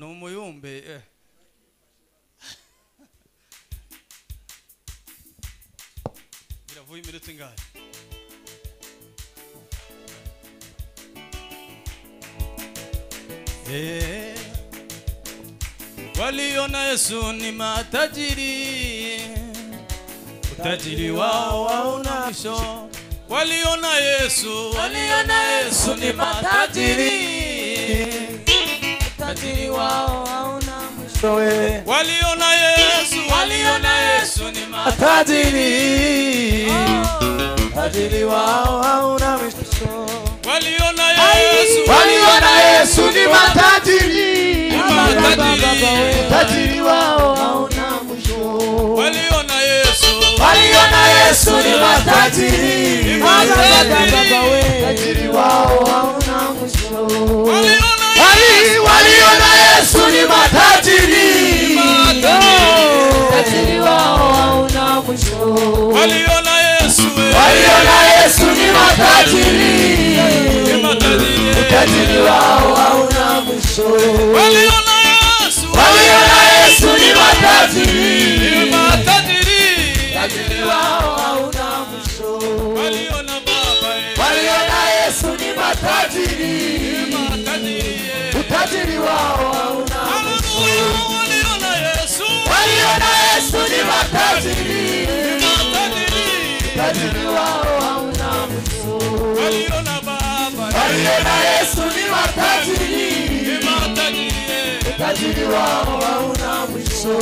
Ni umuyumbe. Biravuye iminota ingahe? Waliona Yesu ni matajiri, utajiri wao hauna mwisho. Waliona Yesu, waliona Yesu ni matajiri, utajiri wao hauna mwisho. Waliona Yesu, waliona Yesu ni matajiri, utajiri wao hauna mwisho. Waliona Yesu, waliona Yesu ni matajiri, utajiri wao hauna mwisho. Waliona Yesu, waliona Yesu ni matajiri, utajiri wao hauna mwisho. Waliona Yesu ni matajiri, utajiri wao hauna mwisho. Waliona Yesu, waliona Yesu ni matajiri, utajiri wao hauna mwisho. Waliona Yesu, waliona Yesu ni matajiri, utajiri wao hauna mwisho. Waliona Baba, waliona Yesu ni matajiri, utajiri wao hauna mwisho. Waliona Yesu, waliona Yesu ni matajiri, utajiri wao hauna mwisho. Waliona Baba, waliona Yesu ni matajiri, utajiri wao hauna mwisho.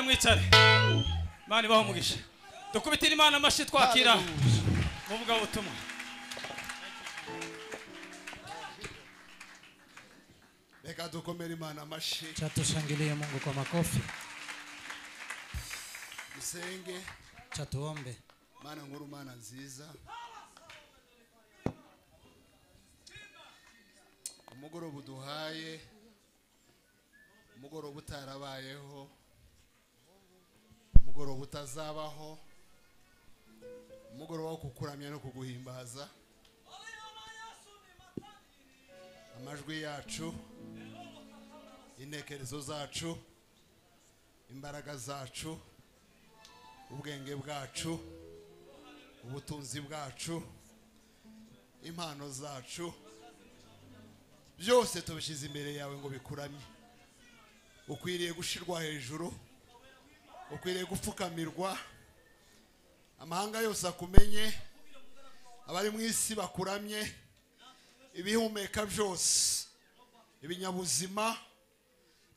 Mwicare. Imana ibahe umugisha. Dukubitire Imana amashyi twakira muvuga ubutumwa. Reka dukomere Imana amashyi. Tushangilie Mungu kwa makofi. Dusenge. Tuombe. Mana nkuru, Mana nziza. Umugoroba uduhaye, umugoroba utarabayeho, umugoroba utazabaho, umugoroba wo kukuramya no kuguhimbaza. Amajwi yacu, intekerezo zacu, imbaraga zacu, ubwenge bwacu, ubutunzi bwacu, impano zacu, byose tubishyize imbere yawe ngo bikuramye. Ukwiriye gushirwa hejuru, ukwiriye gupfukamirwa, amahanga yose akumenye, abari mu isi bakuramye, Ibihumeka byose, ibinyabuzima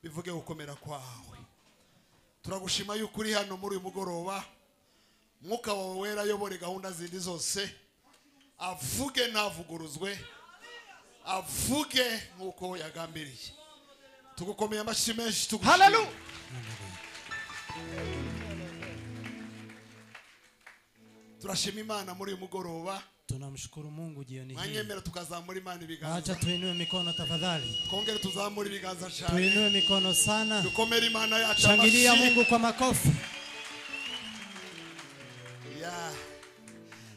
bivuge gukomera kwawe. Turagushima yuko uri hano muri uyu mugoroba. Mwuka wawe wera ayobore gahunda zindi zose, avuge ntavuguruzwe, avuge nk'uko yagambiriye. Tugukomeye amashyi menshi, tugushimira. Haleluya. Turashima Imana muri uyu mugoroba. Tunamshukuru Mungu jioni hii. Mwanyemera tukazamura Imana ibiganza. Acha tuinue mikono tafadhali. Twongere tuzamure ibiganza cyane. Tuinue mikono sana. Dukomere Imana yacu. Shangilia Mungu kwa makofi. Ya.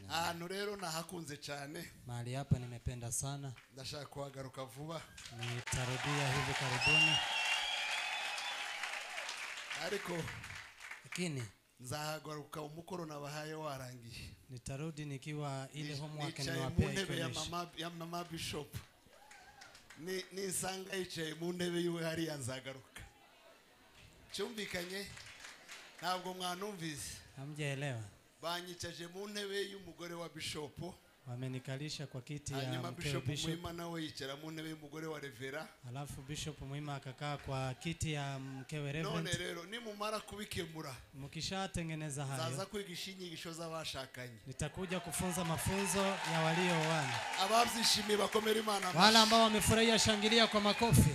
Ahantu rero nahakunze cyane. Mahali hapa nimependa sana. Ndashaka kuhagaruka vuba. Nitarudia hivi karibuni. Ariko lakini nzahagaruka umukoro nabahaye warangiye. Nitarudi nikiwa ile homework nimewapea ya mama Bishop. Ni nisanga yicaye mu ntebe yiwe hariya nzagaruka. Cyumvikanye? Ntabwo mwanumvise. Hamjaelewa. Banyicaje mu ntebe y'umugore wa Bishop. Wamenikalisha kwa kiti ya mke Bishop Bishop. Muhima nawe yicara mu ntebe y'umugore wa Revera. Alafu Bishop Muhima akakaa kwa kiti ya mkewe Reverend. None rero nimumara kubikemura, mkishatengeneza hayo, zaza kwigisha inyigisho z'abashakanye. Nitakuja kufunza mafunzo ya waliooana. Ababyishimiye bakomera Imana. Wale ambao wamefurahia shangilia kwa makofi.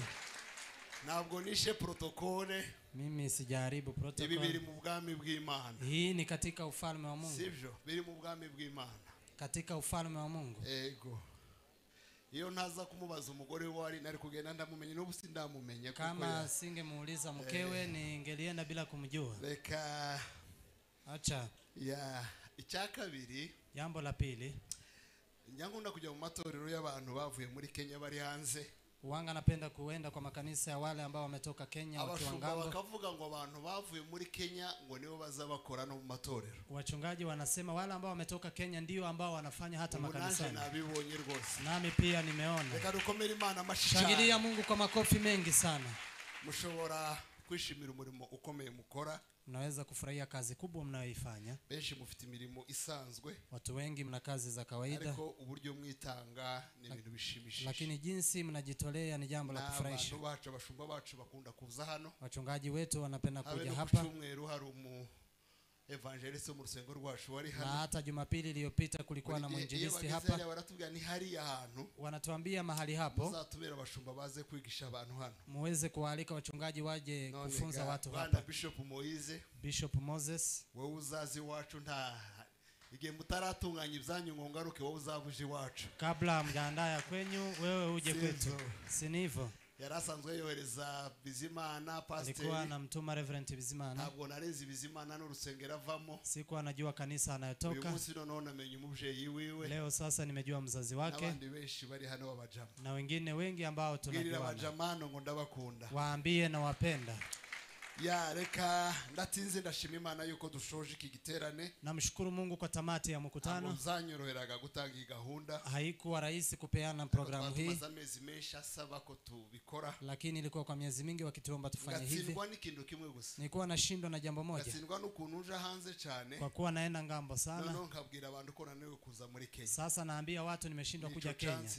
Ntabwo nishe protokole. Mimi sijaribu protokole. Ibi biri mu bwami bw'Imana. Hii ni katika ufalme wa Mungu. Sivyo, biri mu bwami bw'Imana. Katika ufalme wa Mungu. Ego. Iyo ntaza kumubaza umugore wari nari kugenda ndamumenye n'ubu sindamumenye kuko kama singemuuliza mkewe ningelienda bila kumjua. Reka acha. Ya, icya kabiri, jambo la pili. Nyangunda kujya mu matorero y'abantu bavuye muri Kenya bari hanze. Wanga napenda kuenda kwa makanisa ya wale ambao wametoka Kenya wakiwa ngambo. Bakavuga ngo abantu bavuye muri Kenya ngo nibo bazabakora no mu matorero. Wachungaji wanasema wale ambao wametoka Kenya ndio ambao wanafanya hata makanisani. Nabibonye rwose. Nami pia nimeona. Reka dukomere Imana amashyi. Shangilia Mungu kwa makofi mengi sana. Mushobora kwishimira umurimo ukomeye mukora. Mnaweza kufurahia kazi kubwa mnayoifanya. Benshi mufite imirimo isanzwe. Watu wengi mna kazi za kawaida. Ariko uburyo mwitanga ni ibintu bishimishije. Lakini jinsi mnajitolea ni jambo la kufurahisha. Abantu bacu, abashumba bacu bakunda kuza hano. Wachungaji wetu wanapenda kuja hapa. Cyumweru hari umu evangelist mu rusengo rwacu wari hano. Na hata Jumapili iliyopita kulikuwa na mwinjilisti hapa. Baratubwira ni hari ahantu. Wanatuambia mahali hapo. Muzatubera abashumba baze kwigisha abantu hano. Muweze kualika wachungaji waje kufunza watu hapa. Bwana Bishop Moize, Bishop Moses, wewe uzazi wacu nta igihe mutaratunganya ibyanyu ngo ngaruke wowe uzabuje iwacu. Kabla mjaandaa ya kwenyu wewe uje kwetu. Si hivyo? Yarasanzwe yohereza Bizimana pastor. Alikuwa anamtuma Reverend Bizimana. Ntabwo narezi Bizimana n'urusengero avamo. Sikuwa anajua kanisa anayotoka. Uyu munsi noneho namenye umubyeyi wiwe. Leo sasa nimejua mzazi wake. N'abandi benshi bari hano babajama. Na wengine wengi ambao Bwirira tunajuana. abajamano ngo ndabakunda. Waambie na wapenda. Ya reka ndatinze ndashima Imana yuko dushoje iki giterane. Namshukuru Mungu kwa tamati ya mkutano. Muzanyoroheraga gutanga iyi gahunda. Haikuwa rahisi kupeana programu hii. Amezi menshi asaba ko tubikora. Lakini ilikuwa kwa miezi mingi wakituomba tufanye hivi. Ngatsindwa n'ikintu kimwe gusa. Nilikuwa nashindwa na jambo moja. Ngatsindwa n'ukuntu uja hanze cyane. Kwa kuwa naenda ngambo sana. Noneho nkabwira abantu ko nananiwe kuza muri Kenya. Sasa naambia watu nimeshindwa kuja Kenya.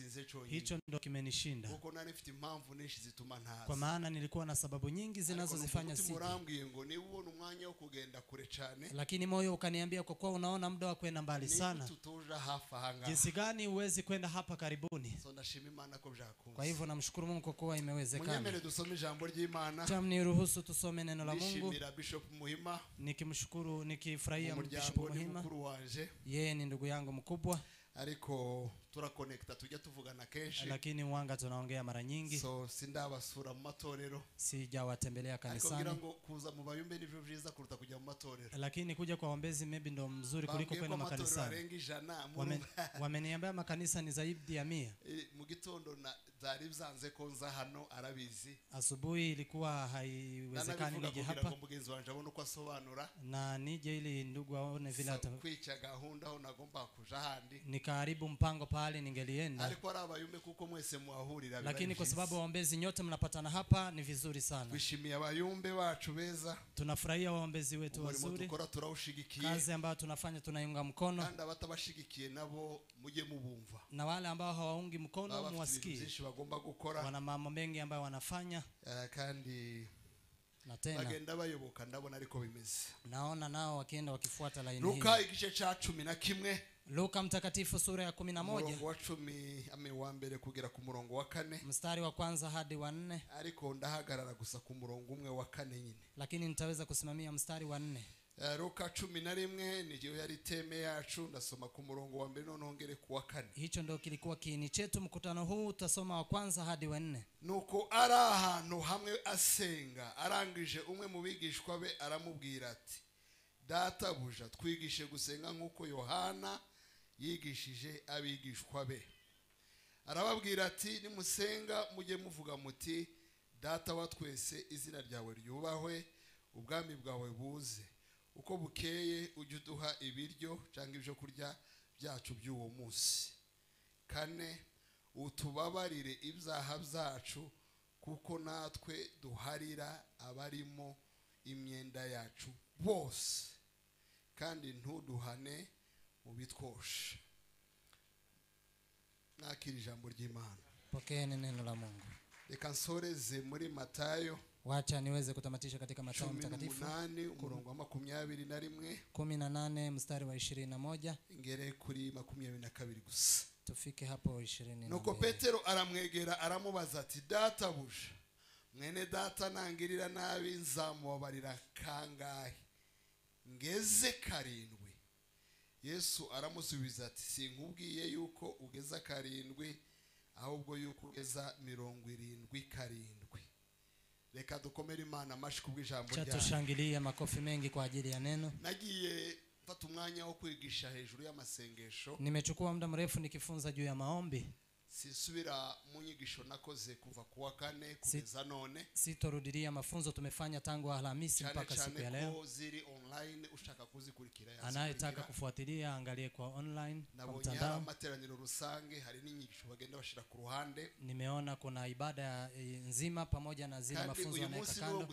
Hicho ndo kimenishinda. Kuko nari mfite impamvu nyinshi zituma ntaza. Kwa maana nilikuwa na sababu nyingi zinazozifanya sije. Murambwiye ngo niba ubona umwanya wo kugenda kure cyane. Lakini moyo ukaniambia kwa kuwa unaona muda wa kwenda mbali sana. Tutoja hafa hanga. Jinsi gani uwezi kwenda hapa karibuni? So ndashima Imana ko byakunze. Kwa hivyo namshukuru Mungu kwa kuwa imewezekana. Munyemere dusome ijambo ry'Imana. Niruhusu tusome neno la Mungu. Nishimira Bishop Muhima. Nikimshukuru, nikifurahia Bishop Muhima. Yeye ni ndugu yangu mkubwa. Ariko turakonekta tujya tuvugana kenshi. Lakini wanga tunaongea mara nyingi. So sindabasura mu matorero. Sijawatembelea kanisani. Ariko ngira ngo kuza mu bayumbe nivyo vyiza kuruta kujya mu matorero. Lakini kuja kwa waombezi maybe ndo mzuri kuliko kwenda makanisani. Wameniambia makanisa ni zaidi ya 100. Mu gitondo na byari byanze ko nza hano arabizi. Asubuhi ilikuwa haiwezekani nije hapa. Mugenzi wanje abone uko asobanura. Na nije ili ndugu aone vile ata. Kwica gahunda aho nagomba kuja handi. Nikaharibu mpango pahali Bali ningelienda. Ariko ari abayumbe kuko mwese muahurira. Lakini kwa sababu waombezi nyote mnapatana hapa ni vizuri sana. Twishimiye abayumbe bacu beza. Tunafurahia waombezi wetu wazuri. Dukora turawushigikiye. Kazi ambayo tunafanya tunaiunga mkono. Kandi abatabashigikiye nabo mujye mubumva. Na wale ambao hawaungi mkono muwasikie. Bagomba gukora. Wana mambo mengi ambayo wanafanya. Kandi na tena bagenda bayoboka ndabona ariko bimeze. Naona nao wakienda wakifuata laini hii. Luka igice cha 11. Luka mtakatifu sura ya 11. Murongo wa 10 wa mbere kugera ku murongo wa 4. Mstari wa kwanza hadi wa 4. Ariko ndahagarara gusa ku murongo umwe wa 4 nyine. Lakini nitaweza kusimamia mstari wa 4. Luka 11 niyo yari teme yacu, ndasoma ku murongo wa mbere none ngere ku wa 4. Hicho ndio kilikuwa kiini chetu mkutano huu, tutasoma wa kwanza hadi wa 4. Nuko ari ahantu hamwe asenga, arangije umwe mu bigishwa be aramubwira ati: Data buja, twigishe gusenga nkuko Yohana yigishije abigishwa be. Arababwira ati: nimusenga mujye muvuga muti: Data wa twese, izina ryawe ryubahwe, ubwami bwawe buze, uko bukeye ujye uduha ibiryo cyangwa ibyo kurya byacu by'uwo munsi. 4, utubabarire ibyaha byacu kuko natwe duharira abarimo imyenda yacu bose, kandi ntuduhane mu bitwosha. Nakiri ijambo ry'Imana. Pokeeni neno la Mungu. Reka nsoreze muri Matayo. Wacha niweze kutamatisha katika Mathayo mtakatifu 18 umurongo wa 21. 18 mstari wa 21. Ngere kuri 22 gusa. Tufike hapo 22. Nuko Petero aramwegera aramubaza ati: Data buja, mwene data nangirira nabi nzamubabarira kangahe? Ngeze 7. Yesu aramusubiza ati: sinkubwiye yuko ugeza 7, ahubwo yuko ugeza 77. Reka dukomere Imana amashi kubw'ijambo ryayo. Tushangilie makofi mengi kwa ajili ya neno. Nagiye mfata umwanya wo kwigisha hejuru y'amasengesho. Nimechukua muda mrefu nikifunza juu ya maombi. Sisubira mu nyigisho nakoze kuva kuwa 4 kugeza none. Sitorudilia mafunzo tumefanya tangu Alhamisi mpaka siku ya leo. Ziri online ushaka kuzikurikira yazikurikira. Anayetaka kufuatilia angalie kwa online kwa mtandao. Materaniro rusange hari n'inyigisho bagenda bashira ku ruhande. Nimeona kuna ibada nzima pamoja na zile mafunzo yanaweka kando.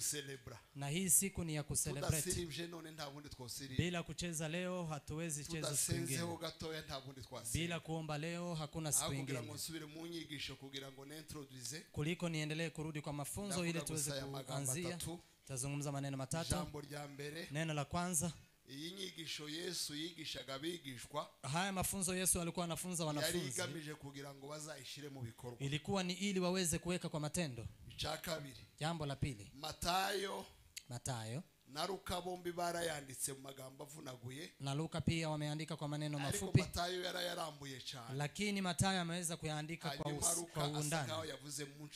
Na hii siku ni ya kucelebrate. Tudasirivye none nta bundi twosirivye. Bila kucheza leo hatuwezi cheza siku nyingine. Tudasenzeho gatoya nta bundi twasenga. Bila kuomba leo hakuna siku nyingine. Mu nyigisho kugira ngo nintroduce, kuliko niendelee kurudi kwa mafunzo ili tuweze kuanzia. Tazungumza maneno matatu. Jambo rya mbere, neno la kwanza, iyi nyigisho Yesu yigishaga abigishwa, haya mafunzo Yesu alikuwa anafunza wanafunzi, yari igamije kugira ngo bazayishire mu bikorwa, ilikuwa ni ili waweze kuweka kwa matendo. Icya kabiri, jambo la pili, Matayo na Luka bombi barayanditse mu magambo avunaguye, na Luka pia wameandika kwa maneno mafupi. Ariko Matayo yarayarambuye cyane, lakini Matayo ameweza kuyaandika kwa undani. Yavuze mu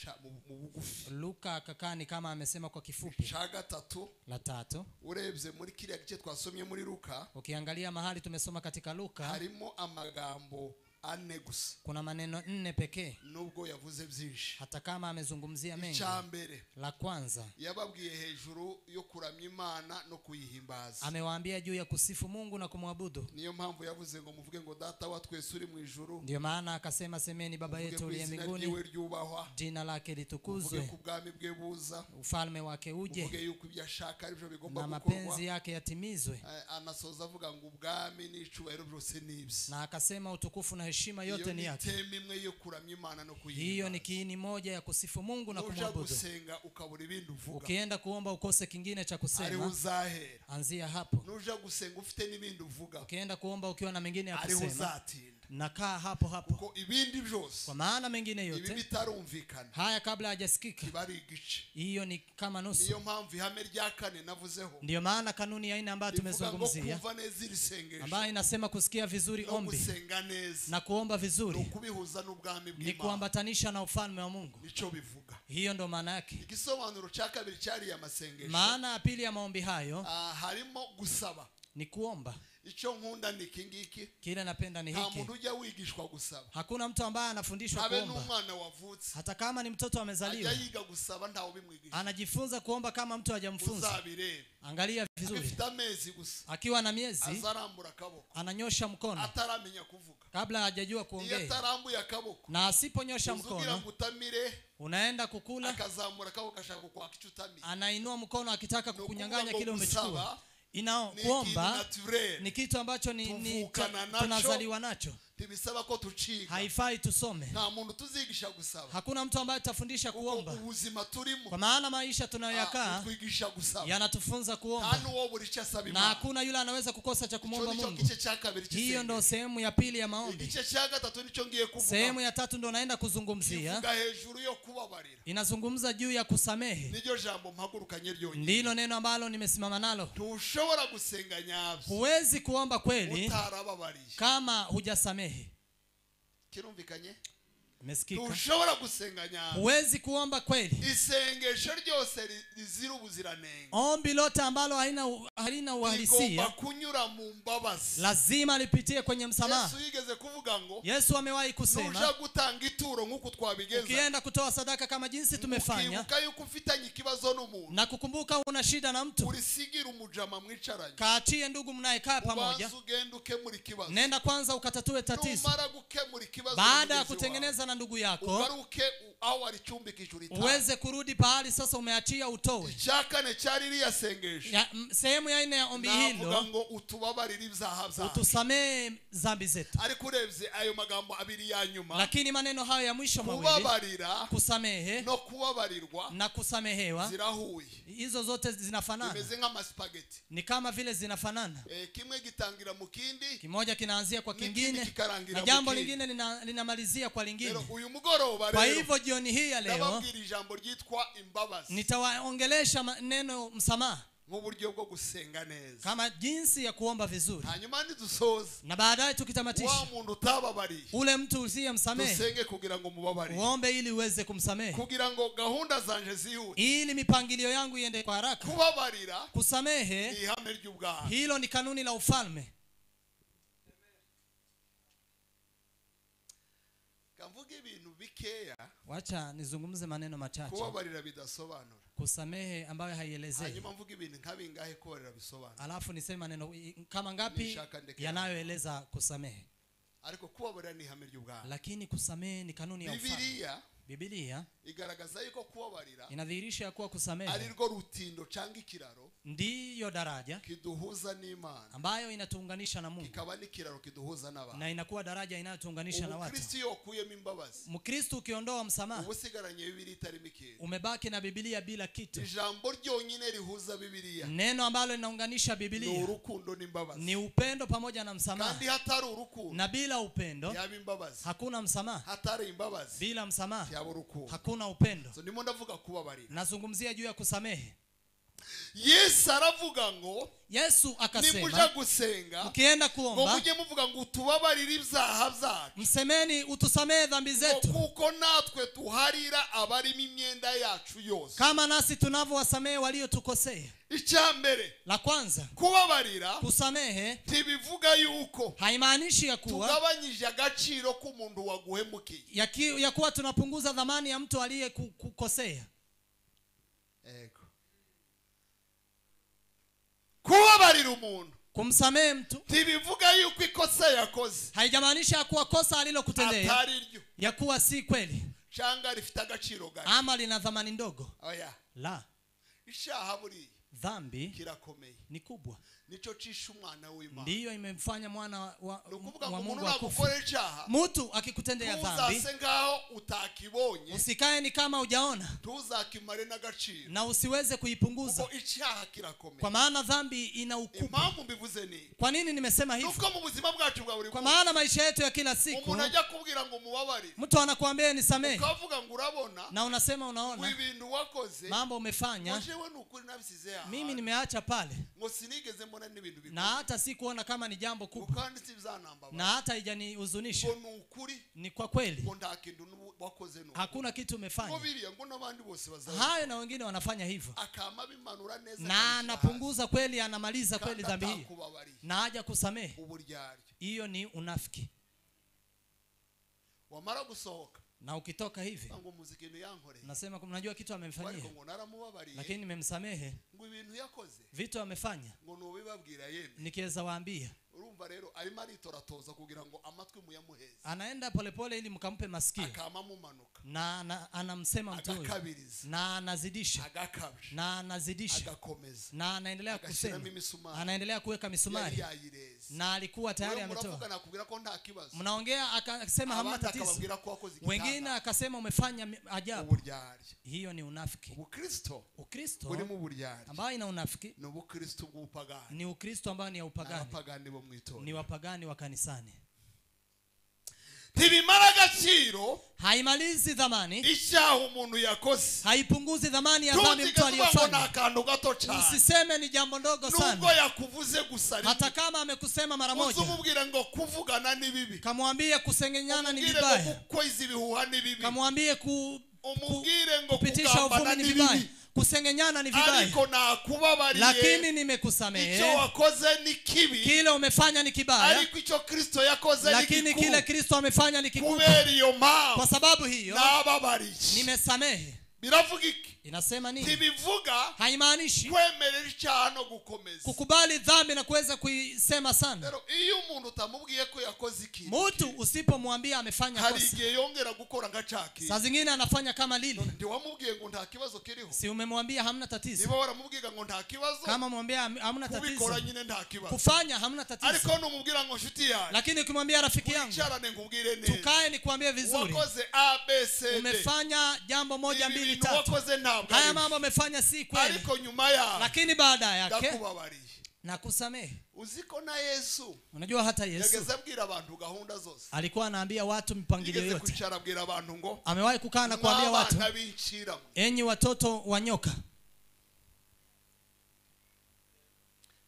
bugufi. Luka akakani kama amesema kwa kifupi. Icya gatatu, la tatu, urebye muri kiriya gice twasomye muri Luka, ukiangalia mahali tumesoma katika Luka, harimo amagambo 4 gusa. Kuna maneno 4 pekee. Nubwo yavuze byinshi, hata kama amezungumzia mengi. Icya mbere, la kwanza, yababwiye hejuru yo kuramya Imana no kuyihimbaza. Amewaambia juu ya kusifu Mungu na kumwabudu. Niyo mpamvu yavuze ngo muvuge ngo Data wa twese uri mu ijuru. Ndio maana akasema semeni Baba yetu uliye mbinguni, jina lake litukuzwe, muvuge ku bwami bwe buza, ufalme wake uje, muvuge yuko ibyo ashaka aribyo bigomba na gukorwa, mapenzi yake yatimizwe. Anasoza avuga ngo ubwami n'icubahiro byose nibye. Na akasema utukufu na heshima yote ni yake. Hiyo ni kiini moja ya kusifu Mungu na kumwabudu. Ukienda kuomba ukose kingine cha kusema, anzia hapo. Ukienda kuomba ukiwa na mengine ya kusema, nakaa hapo hapo. Kwa maana mengine yote haya kabla hajasikika, hiyo ni kama nusu. Ndio maana kanuni ya aina ambayo tumezungumzia, ambayo inasema kusikia vizuri ombi na kuomba vizuri ni kuambatanisha na ufalme wa Mungu. Hiyo ndo maana yake. Maana ya pili ya maombi hayo, Ni kuomba. Icyo nkunda ni iki ngiki. Kile napenda ni hiki. Nta muntu ujya wigishwa gusaba. Hakuna mtu ambaye anafundishwa kuomba. Habe n'umwana wavutse. Hata kama ni mtoto amezaliwa. Ajya yiga gusaba ntawe ubimwigisha. Anajifunza kuomba kama mtu hajamfunza. Uzabirebe. Angalia vizuri. Afite amezi gusa. Akiwa na miezi azarambura akaboko. Ananyosha mkono. Ataramenya kuvuga. Kabla hajajua kuongea. Iyo atarambuye akaboko. Na asiponyosha mkono. Utamire. Unaenda kukula. Akazamura akaboko ashaka kukwaka icyo utamiye. Anainua mkono akitaka kukunyang'anya kile umechukua. Inao kuomba ni kitu ambacho ni tunazaliwa nacho. Tibisaba ko tuciga. Haifai tusome. Nta muntu tuzigisha gusaba. Hakuna mtu ambaye tutafundisha kuomba. Ubuzima turimo. Kwa maana maisha tunayoyakaa twigisha gusaba. Yanatufunza kuomba. Nta nuwo buri cyo asaba Imana. Na hakuna yule anaweza kukosa cha kumwomba Mungu. Hiyo ndo sehemu ya pili ya maombi. Igice cya gatatu nico ngiye kuvuga. Sehemu ya tatu ndo naenda kuzungumzia. Kivuga hejuru yo kubabarira. Inazungumza juu ya kusamehe. Niryo jambo mpagurukanye ryonyine. Ndilo neno ambalo nimesimama nalo. Ntushobora gusenga nyabyo. Huwezi kuomba kweli utarababariye. Kama hujasamehe. Kirumvikanye? Imesikika. Ntushobora gusenga nyabyo. Huwezi kuomba kweli. Isengesho ryose rizira ubuziranenge. Ombi lote ambalo halina uhalisia rigomba kunyura mu mbabazi. Lazima lipitie kwenye msamaha. Yesu yigeze kuvuga ngo Yesu amewahi kusema, nuja gutanga ituro nkuko twabigenza. Ukienda kutoa sadaka kama jinsi tumefanya. Ukibuka yuko ufitanye ikibazo n'umuntu. Na kukumbuka una shida na mtu. Urisigira umujama mwicaranye. Kaachie ndugu mnayekaa pamoja. Ubanze ugende ukemura ikibazo. Nenda kwanza ukatatue tatizo. Numara gukemura ikibazo. Baada ya kutengeneza na ndugu yako, ugaruke aho waricumbikije uritahe. Uweze kurudi pahali sasa umeachia utoe. Icyakane cyari ririya sengesho. Sehemu ya nne ya ombi hilo. Navuga ngo utubabarire ibyaha byacu. Utusamee dhambi zetu. Ariko urebye ayo magambo abiri ya nyuma. Lakini maneno hayo ya mwisho mawili, kubabarira, kusamehe no kubabarirwa na kusamehewa, zirahuye. Hizo zote zinafanana. Bimeze nk'amaspaghetti. Ni kama vile zinafanana. Kimwe gitangira mu kindi, kimoja kinaanzia kwa kingine, na jambo lingine linamalizia kwa lingine. Uyu mugoroba Kwa rero, hivyo jioni hii ya leo ndababwira ijambo ryitwa imbabazi. Nitawaongelesha neno msamaha nk'uburyo bwo gusenga neza, kama jinsi ya kuomba vizuri. Hanyuma nidusoza, na baadaye tukitamatisha, wa muntu utababariye, ule mtu usiyemsamehe, dusenge kugira ngo mubabarire, uombe ili uweze kumsamehe, kugira ngo gahunda zanje zihute, ili mipangilio yangu iende kwa haraka. Kubabarira, kusamehe, ni ihame ry'ubwami. Hilo ni kanuni la ufalme. Kamvuge ibintu bikeya. Wacha nizungumze maneno machache. Kubabarira bidasobanura. Kusamehe ambayo haielezei. Hanyuma mvuge ibintu nkabingahe kubabarira bisobanura. Alafu niseme maneno kama ngapi yanayoeleza kusamehe. Ariko kubabarira ni ihame ry'ubwami. Lakini kusamehe ni kanuni ya ufalme. Biblia igaragaza yuko kubabarira inadhihirisha kuwa kusamehe ari rwo rutindo cyangwa ikiraro, ndiyo daraja kiduhuza n'Imana, ambayo inatuunganisha na Mungu, kikaba n'ikiraro kiduhuza n'abantu, na inakuwa daraja inayotuunganisha na watu. Mkristo yokuyemo imbabazi, Mkristo ukiondoa msamaha, ubusigaranye Biblia itarimo ikintu, umebaki na Biblia bila kitu. Ijambo ryonyine rihuza Biblia, neno ambalo linaunganisha Biblia, ni urukundo n'imbabazi, ni upendo pamoja na msamaha. Kandi hatari urukundo, na bila upendo yaba imbabazi, hakuna msamaha. Hatari imbabazi, bila msamaha yaba urukundo, hakuna upendo. So ndimo ndavuga kubabarira. Nazungumzia juu ya kusamehe. Yesu aravuga ngo, Yesu akasema, nimuja gusenga, mkienda kuomba, ngo mujye muvuga ngo utubabarire ibyaha byacu, msemeni utusamehe dhambi zetu, kuko natwe tuharira abarimo imyenda yacu yose, kama nasi tunavyowasamehe waliotukosea. Icyambere, la kwanza, kubabarira, kusamehe, ntibivuga yuko, haimaanishi ya kuwa tugabanyije agaciro k'umuntu waguhemukiye, ya kuwa tunapunguza dhamani ya mtu aliyekukosea. Ego. Kubabarira umuntu, kumsamehe mtu, ntibivuga yuko ikosa yakoze, haijamaanisha kuwa kosa alilokutendea atari ryo, ya kuwa si kweli, cyangwa rifite agaciro gake, ama lina dhamani ndogo. Oya. La. Ishaha buriya Dhambi kirakomeye, ni kubwa. Nico cisha umwana w'Imana, ndiyo imemfanya mwana wa Mungu akufe. Mtu akikutendea dhambi, ntuzase ngaho utakibonye, usikae ni kama hujaona, ntuzakimare n'agaciro, na usiweze kuipunguza. Kuko icyaha kirakomeye, kwa maana dhambi ina ukubwa. Impamvu mbivuze ni kwa nini nimesema hivi? Nuko mu buzima bwacu bwa buri kwa maana maisha yetu ya kila siku, umuntu ajya kubwira ngo mubabarire, mtu anakuambia nisamehe, ukavuga ngo urabona, na unasema unaona, ibintu wakoze, mambo umefanya, jewe nukuri nabisize aha, mimi nimeacha pale, ngo sinigeze mbona n'ibintu Na hata sikuona kama ni jambo kubwa. Kandi sibyanambabaza. Na hata haijanihuzunisha. Ngo ni ukuri. Ni kwa kweli. Ngo nta kintu wakoze no. Hakuna kitu umefanya. Ngo biriya ngo n'abandi bose bazaza. Hayo na wengine wanafanya hivyo. Akama bimanura neza. Na anapunguza kweli, anamaliza kweli dhambi hiyo. Na haja kusamehe. Uburyarya. Hiyo ni unafiki. Wamara gusohoka. Na ukitoka hivi ngo muziki yankoreye. Nasema mnajua kitu amemfanyia. Lakini nimemsamehe. Ngo ibintu yakoze. Vitu amefanya. Ngo nubibabwira yemwe. Nikiweza waambia. Urumva rero arimo aritoratoza kugira ngo amatwi muyamuheze. Anaenda polepole ili mkampe masikio. Akama mumanuka. Na anamsema mtu huyo. Na anazidisha. Agakabya. Na anazidisha. Agakomeza. Na anaendelea kusema. Anaendelea kuweka misumari. Na alikuwa tayari ametoa. Mnaongea akasema hamna tatizo. Wengine akasema umefanya ajabu. Hiyo ni unafiki. Ukristo ambao ina unafiki ni Ukristo bw'upagani. Ni Ukristo ambao ni ya upagani. Ni wapagani wa kanisani. Ntibimara agaciro, haimalizi dhamani. Icyaha umuntu yakoze haipunguzi dhamani ya dhambi mtu aliyofanya. Usiseme ni jambo ndogo sana. Nubwo yakuvuze gusa, hata kama amekusema mara moja, uzumubwira ngo kuvugana ni bibi. Kamwambie kusengenyana ni vibaya. Gukwiza ibihuha ni bibi. Kamwambie umubwire ngo kupitisha uvumi ni vibaya. Kusengenyana ni vibaya. Ariko nakubabariye. Lakini nimekusamehe. Icyo wakoze ni kibi. Kile umefanya ni kibaya. Ariko icyo Kristo yakoze ni kikuu. Lakini kile Kristo amefanya ni kikuu. Kubera iyo mpamvu. Kwa sababu hiyo nababariye. Nimesamehe. Biravuga iki? Inasema nini? Ntibivuga, haimaanishi kwemerera icyaha no gukomeza. Kukubali dhambi na kuweza kuisema sana. Rero iyo umuntu utamubwiye ko yakoze iki, mtu usipomwambia amefanya kosa, hari igihe yongera gukora nka caki. Saa zingine anafanya kama lile. Ndio wamubwiye ngo nta kibazo kiriho. Si umemwambia hamna tatizo. Niba waramubwiye ngo nta kibazo, kama umwambia hamna tatizo, kubikora nyine nta kibazo. Kufanya hamna tatizo. Ariko numubwira ngo nshuti yanjye, lakini ukimwambia rafiki yangu, twicarane nkubwire neza, tukae nikuambie vizuri, wakoze A B C D, umefanya jambo moja mbili tatu, haya mambo amefanya si kweli, ariko nyuma ya, lakini baada yake ndakubabariye na kusamehe. Uziko na Yesu, unajua hata Yesu yageze abwira abantu gahunda zose, alikuwa anaambia watu mipangilio yote. Kwicara abwira abantu ngo, amewahi kukaa na kuambia watu, enyi watoto wa nyoka,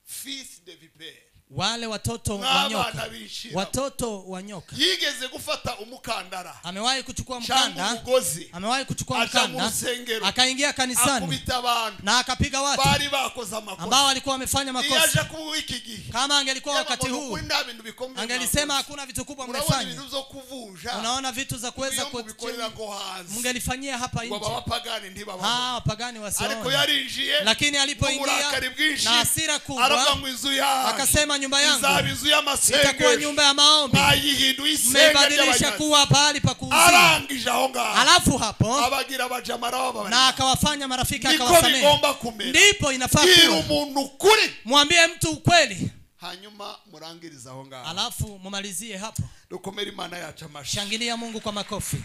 fils de vipere, wale watoto wa nyoka, watoto wa nyoka. Yigeze gufata umukandara, amewahi kuchukua mkanda, amewahi kuchukua mkanda, akaingia kanisani na akapiga watu bari bakoze amakosa, ambao walikuwa wamefanya makosa. Yaje kuwiki gihe, kama angelikuwa wakati huu angelisema hakuna vitu kubwa mmefanya. Unaona vitu za kuweza kukorera ngo hanze, mngelifanyia hapa nje, wapagani ntibabona, wapagani wasione. Ariko yarinjiye, lakini alipoingia na hasira kubwa, aravuga ngo inzu ya, akasema nyumba yangu itakuwa nyumba ya maombi, mmebadilisha kuwa pahali pa kuuzia. Alafu hapo na akawafanya marafiki, akawasamehe. Ndipo inafaa mwambie mtu ukweli, hanyuma murangiriza aho ngaho, alafu mumalizie hapo. Dukomere Imana yacu amashi. Shangilia Mungu kwa makofi.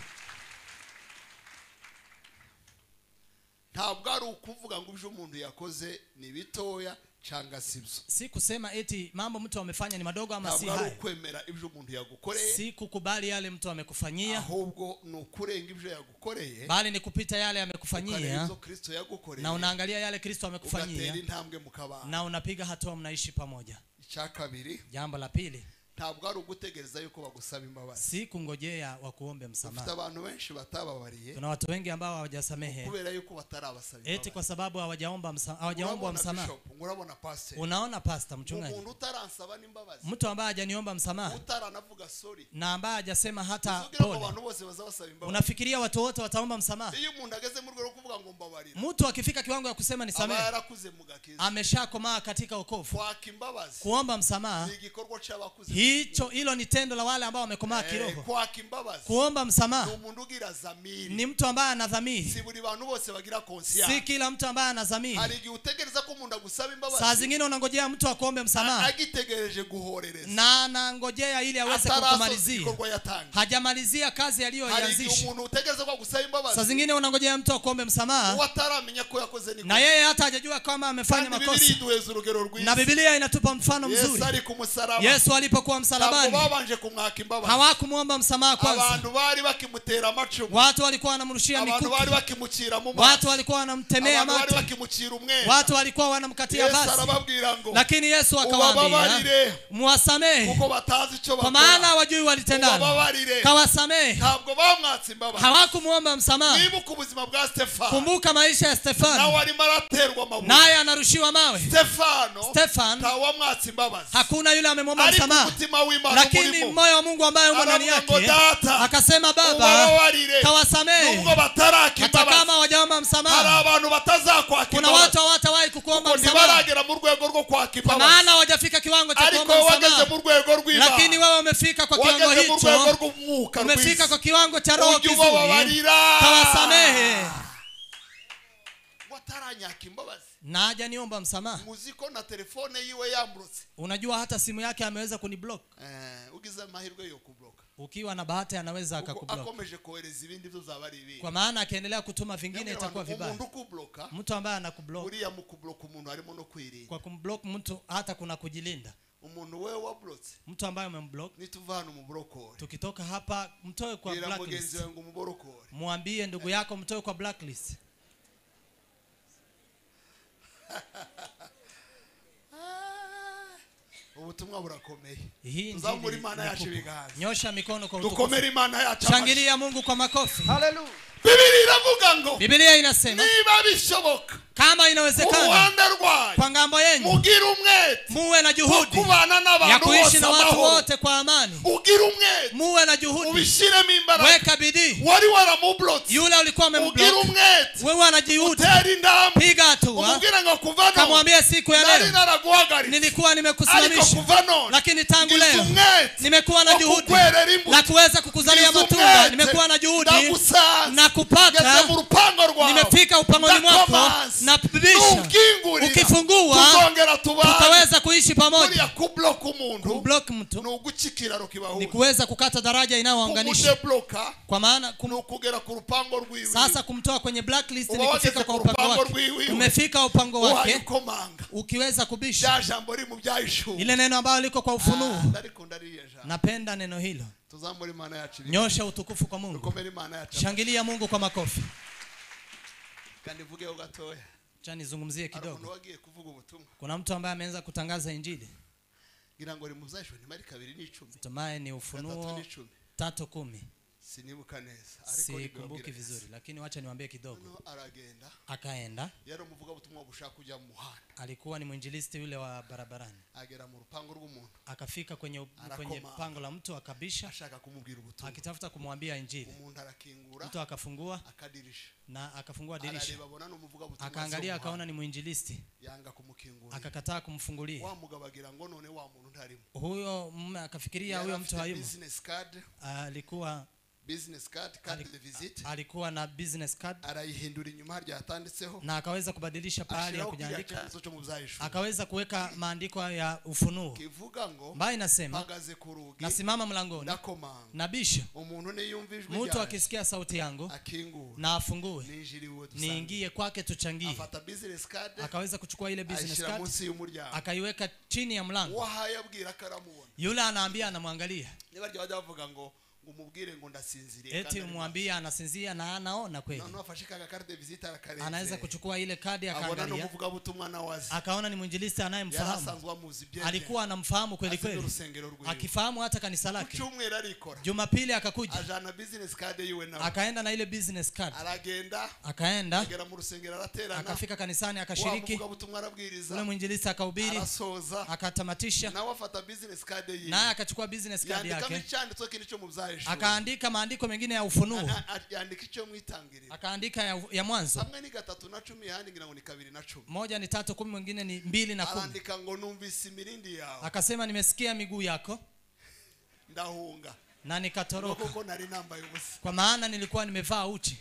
Ntabwo ari ukuvuga ngo ibyo umuntu yakoze ni bitoya cyangwa sibyo. Si kusema eti mambo mtu amefanya ni madogo ama si haya. Kwemera ibyo umuntu yagukoreye, si kukubali yale mtu amekufanyia, ahubwo ni ukurenga ibyo yagukoreye, bali ni kupita yale amekufanyia, Kristo yagukoreye, na unaangalia yale Kristo amekufanyia, ugatera intambwe mukabana, na unapiga hatua, mnaishi pamoja. Icya kabiri, jambo la pili, ntabwo ari ugutegereza yuko bagusaba imbabazi, si kungojea wakuombe msamaha. Ufite abantu benshi batababariye, tuna watu wengi ambao hawajasamehe kubera yuko batarabasaba imbabazi, eti kwa sababu hawajaomba msamaha, hawajaomba msamaha. Urabona pastor, unaona pastor mchungaji, umuntu utaransaba n'imbabazi, mtu ambaye hajaniomba msamaha, utaranavuga sorry, na ambaye hajasema hata pole. Abantu bose bazabasaba imbabazi. Unafikiria watu wote wataomba msamaha? Iyo umuntu ageze mu rwego rwo kuvuga ngo mbabarira, mtu akifika kiwango ya kusema nisamehe, aba yarakuze mu gakiza, ameshakomaa katika wokovu. Kwaka imbabazi, kuomba msamaha ni igikorwa cy'abakuze. Hicho hilo ni tendo la wale ambao wamekomaa kiroho. Kwaka imbabazi, kuomba msamaha ni ni mtu ambaye ana dhamiri. Si buri bantu bose bagira conscience. Si kila mtu ambaye ana dhamiri. Hari igihe utegereza ko umuntu agusaba imbabazi. Saa zingine unangojea mtu akuombe msamaha. Agitegereje guhorereza. Na anangojea ili aweze kukumalizia. Hajamalizia kazi aliyoianzisha. Hari igihe umuntu utegereza ko agusaba imbabazi. Saa zingine unangojea mtu akuombe msamaha. Wataramenya ko yakoze ni. Na yeye hata hajajua kama amefanya makosa. Na Biblia inatupa mfano mzuri. Yesu ali ku musaraba. Yesu alipokuwa Alipokuwa msalabani babanje kumwaka imbabazi. Hawakumuomba msamaha kwanza. Abantu bari bakimutera amacumu. Watu walikuwa wanamrushia Abantu mikuki. bari bakimucira mu maso. Watu walikuwa wanamtemea Abantu bari mate. bakimucira umwenda. Watu walikuwa wanamkatia Yesu basi. arababwira ngo Lakini Yesu akawaambia, ubababarire muwasamehe kuko batazi icyo kwa bakora. maana hawajui walitendalo. Ubababarire. Kawasamehe. Ntabwo bamwatse imbabazi. Hawakumuomba msamaha. Nibuka ubuzima bwa Stefano. Kumbuka maisha ya Stefano. Nawe arimo araterwa amabuye. Naye anarushiwa mawe. Stefano Stefan ntawamwatse imbabazi. hakuna yule amemwomba Ariko msamaha. umutima w'Imana Lakini umurimo. moyo wa Mungu ambaye umo ndani Aravuga ngo yake data akasema, Baba, ubababarire kawasamehe nubwo bataraka hata imbabazi. kama hawajaomba Hari msamaha. abantu batazakwaka Kuna imbabazi. watu hawatawahi kukuomba Kuko msamaha ntibaragera mu rwego rwo kwaka kwa imbabazi. maana hawajafika kiwango cha Ariko kuomba wageze msamaha. mu rwego rw'Imana. Lakini wewe umefika kwa kiwango Wageze mu rwego hicho, rw'umwuka umefika rwiza. kwa kiwango cha roho Ujye kizuri. ubababarira. Kawasamehe. Wataranyaka imbabazi. Na hajaniomba msamaha. Muzi ko na telefone yiwe yamburutse. Unajua hata simu yake ameweza kuniblock. Ugize amahirwe yo kubloka. Ukiwa na bahati anaweza Kuko akakublock. akomeje kohereza ibindi byo zaba ari ibindi. Kwa maana akiendelea kutuma vingine itakuwa vibaya. Umuntu ukubloka, Mtu ambaye anakublock, uriya mu kubloka umuntu harimo no kwirinda. kwa kumblock mtu hata kuna kujilinda. Umuntu wewe wablotse. Mtu ambaye umemblock, Nituvana umubrokore. tukitoka hapa mtoe kwa Bwira mugenzi blacklist. wawe ngo umuborokore. Mwambie ndugu yako mtoe kwa blacklist. Ubutumwa burakomeye. Hii Tuzamure injili Imana ni yacu kubwa. ibiganza. Nyosha mikono kwa utukufu. Dukomere Imana yacu amashyi. Shangilia Mungu kwa makofi. Haleluya. Bibiri iravuga ngo Biblia inasema niba bishoboka kama inawezekana uruhande rwanyu kwa ngambo yenu mugire umwete muwe na juhudi kubana ya n'abantu kuishi bose na watu amahoro. wote kwa amani. Ugire umwete Muwe na juhudi, ubishiremo imbaraga. weka bidii. Wari waramublotse Yule ulikuwa ugire umemblock, umwete wewe ana juhudi, utera intambwe piga hatua. umubwire ngo kuva none Kamwambia siku ya nari leo naraguhagaritse nilikuwa ariko nimekusimamisha, kuva none lakini tangu ngize leo umwete nimekuwa na wo juhudi kukwerera imbuto. la kuweza kukuzalia Ngize matunda. umwete, Nimekuwa na juhudi ndagusanze na kupata, ngeze mu rupango rwawe nimefika upangoni mwako ndakomanze. na bibisha. Nukingurira, Ukifungua tuzongera tubane. tutaweza kuishi pamoja. Buriya kublock umuntu Kublock mtu ni uguca ikiraro ni kibahuza. kuweza kukata daraja inayowaunganisha. Kumudebloka Kwa maana ni ukugera ku rupango rwiwe. sasa kumtoa kwenye blacklist ni Uba wageze kufika kwa ku upango rupango wake. rwiwe. Umefika upango wake Uhayikomanga. ukiweza kubisha Rya jambo riri mu byahishuwe. ile neno ambalo liko kwa ufunuo. Ndarikunda ririya jambo. Napenda neno hilo. Tuzamure Imana yacu. Nyosha utukufu kwa Mungu. Dukomere Imana yacu. Shangilia Mungu kwa makofi. Kandi mvugeho gatoya. Acha nizungumzie Hari umuntu kidogo. wagiye kuvuga ubutumwa. Kuna mtu ambaye ameanza kutangaza injili. Ngira ngo rimuzashwe ni mari 2:10. Tumaye ni Ufunuo 3:10. 3:10. Sinibuka neza. Ariko Sikumbuki vizuri, lakini wacha niwaambie kidogo. No, aragenda. Akaenda. Yari umuvuga butumwa bushaka kujya mu muhanda. Alikuwa ni mwinjilisti yule wa barabarani. Agera mu rupango rw'umuntu. Akafika kwenye pango la mtu akabisha, Ashaka kumubwira ubutumwa. akitafuta kumwambia injili. Umuntu arakingura. Mtu akafungua akadirisha. na akafungua dirisha. Arareba abona n'umuvuga butumwa. Akaangalia akaona ni mwinjilisti. Yanga kumukingurira. Akakataa kumfungulia. Wa mugabo agira ngo none wa muntu ntarimo. Huyo mume akafikiria huyo mtu hayumo. Business card. Alikuwa Business card, card de visite. Alikuwa na business card. Arayihindura inyuma ryatanditseho. Na akaweza kubadilisha pahali ya kujiandika. Akaweza kuweka maandiko ya Ufunuo. Kivuga ngo Ambayo inasema mpagaze ku rugi, nasimama mlangoni, ndakomanga. nabisha. Umuntu niyumva ijwi Mtu ryanjye, akisikia sauti yangu akingura, na afungue, ninjiriwe dusange. niingie kwake tuchangie. Afata business card, Akaweza kuchukua ile business ayishyira card, munsi y'umuryango. akaiweka chini ya mlango. Wahaye abwira akaramubona. Yule anaambia anamwangalia. Niba ryo bajya bavuga ngo umubwire ngo ndasinziriye. Eti umwambie anasinzia na anaona kweli. Noneho afashe ka carte de visite arakarenze. Anaweza kuchukua ile kadi Abona akaangalia. n'umuvuga butumwa na wazi. Akaona ni mwinjilisti anayemfahamu. Yarasanzwe amuzi bye. Alikuwa anamfahamu kweli kweli. Urusengero rwiwe. Akifahamu hata kanisa lake. Cyumweru arikora. Jumapili akakuja. Ajana business card yiwe nawe. Akaenda na ile business card. Aragenda. Akaenda. Agera mu rusengero araterana. Akafika kanisani akashiriki. Wa muvuga butumwa arabwiriza. Ule mwinjilisti akahubiri. Arasoza. Akatamatisha. Nawe afata business card yiwe. Naye akachukua business card Yandika yake. icyanditso kindi cyo mu byahishuwe. Akaandika maandiko mengine ya Ufunuo. Yandika icyo mwitangirira. Akaandika ya mwanzo. Hamwe ni 3:10 yandi ngira ngo ni 2:10. Moja ni 3:10 mwingine ni 2:10. Arandika ngo numvise imirindi yawe. Akasema nimesikia miguu yako. Ndahunga. Na nikatoroka. Kuko nari nambaye ubusa. Kwa maana nilikuwa nimevaa uchi.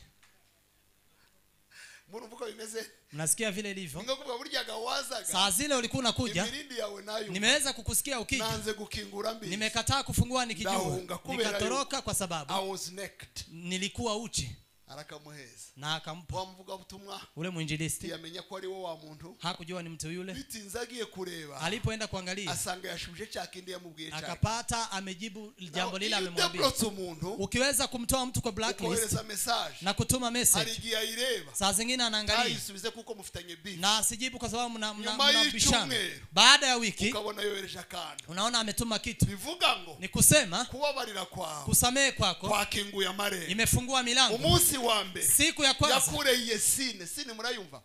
Murumvuko bimeze? Mnasikia vile ilivyo? Ngokuvuga burya gawazaga. Saa zile ulikuwa unakuja. Imirindi yawe nayo. Nimeweza kukusikia ukija. Naanze gukingura mbi. Nimekataa kufungua nikijua. Nikatoroka kwa sababu I was naked. Nilikuwa uchi. Arakamuheza na akampa. Wa mvugabutumwa ule mwinjilisti yamenya ko ari wo wa muntu, hakujua ni mtu yule. Bitinze agiye kureba, alipoenda kuangalia asanga yashubije cya kindi yamubwiye cyane, akapata amejibu jambo lile amemwambia. Ukiweza kumtoa mtu kwa blacklist na kutuma message, saa zingine anaangalia ayisubize kuko mufitanye beef, na asijibu kwa sababu mnabishana. Baada ya wiki ukabona yohereje akantu, unaona ametuma kitu. Bivuga ngo ni kusema kubabarira kwawe, kusamehe kwako kwakinguye amarembo, imefungua milango. Umunsi wa mbere, siku ya kwanza, yakureye sine sine, murayumva,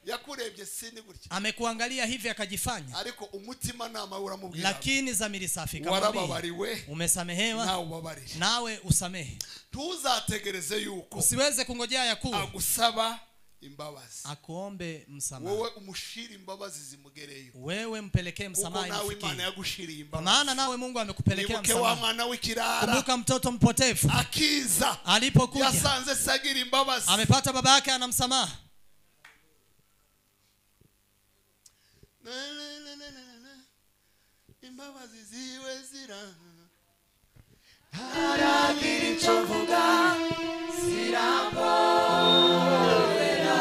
yakurebye sine gutya, amekuangalia hivi akajifanya, ariko umutima nama uramubwira, lakini zamiri safi kamwambia, warababariwe, umesamehewa, nawe ubabarire, nawe usamehe. Tuzategereze yuko usiweze kungojea yakuwa agusaba imbabazi, akuombe msamaha. Wewe umushira imbabazi zimugereyo, wewe mpelekee msamaha imfikie, kuko nawe Imana yagushiriye imbabazi, maana nawe Mungu amekupelekea msamaha. Wa mwana w'ikirara, kumbuka mtoto mpotevu akiza, alipokuja yasanze sagira imbabazi, amepata baba yake anamsamaha. Imbabazi ziwe zira haragira icyo mvuga ziramborera,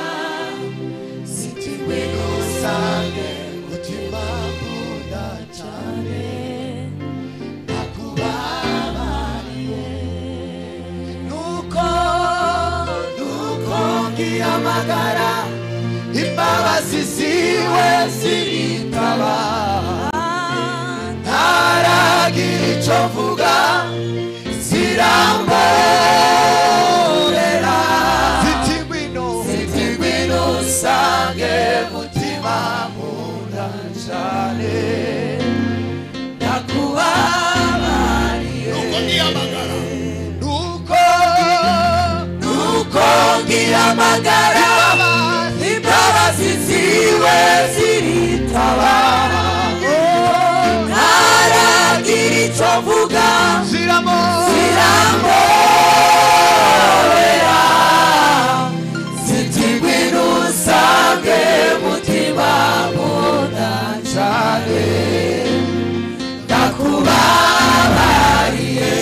sitigwe usange mutima nkunda cyane nakubabariye, nuko nuko ngihamagara imbabazi ziwe ziritaba, ntaragira icyo mvuga ziramborera, ziti ngwino usange mutima nkunda cyane nakubabariye, nuko nuko ngihamagara imbabazi ziwe ziritaba, ntaragira icyo mvuga ziramborera, ziti ngwino usange mutima nkunda cyane ndakubabariye.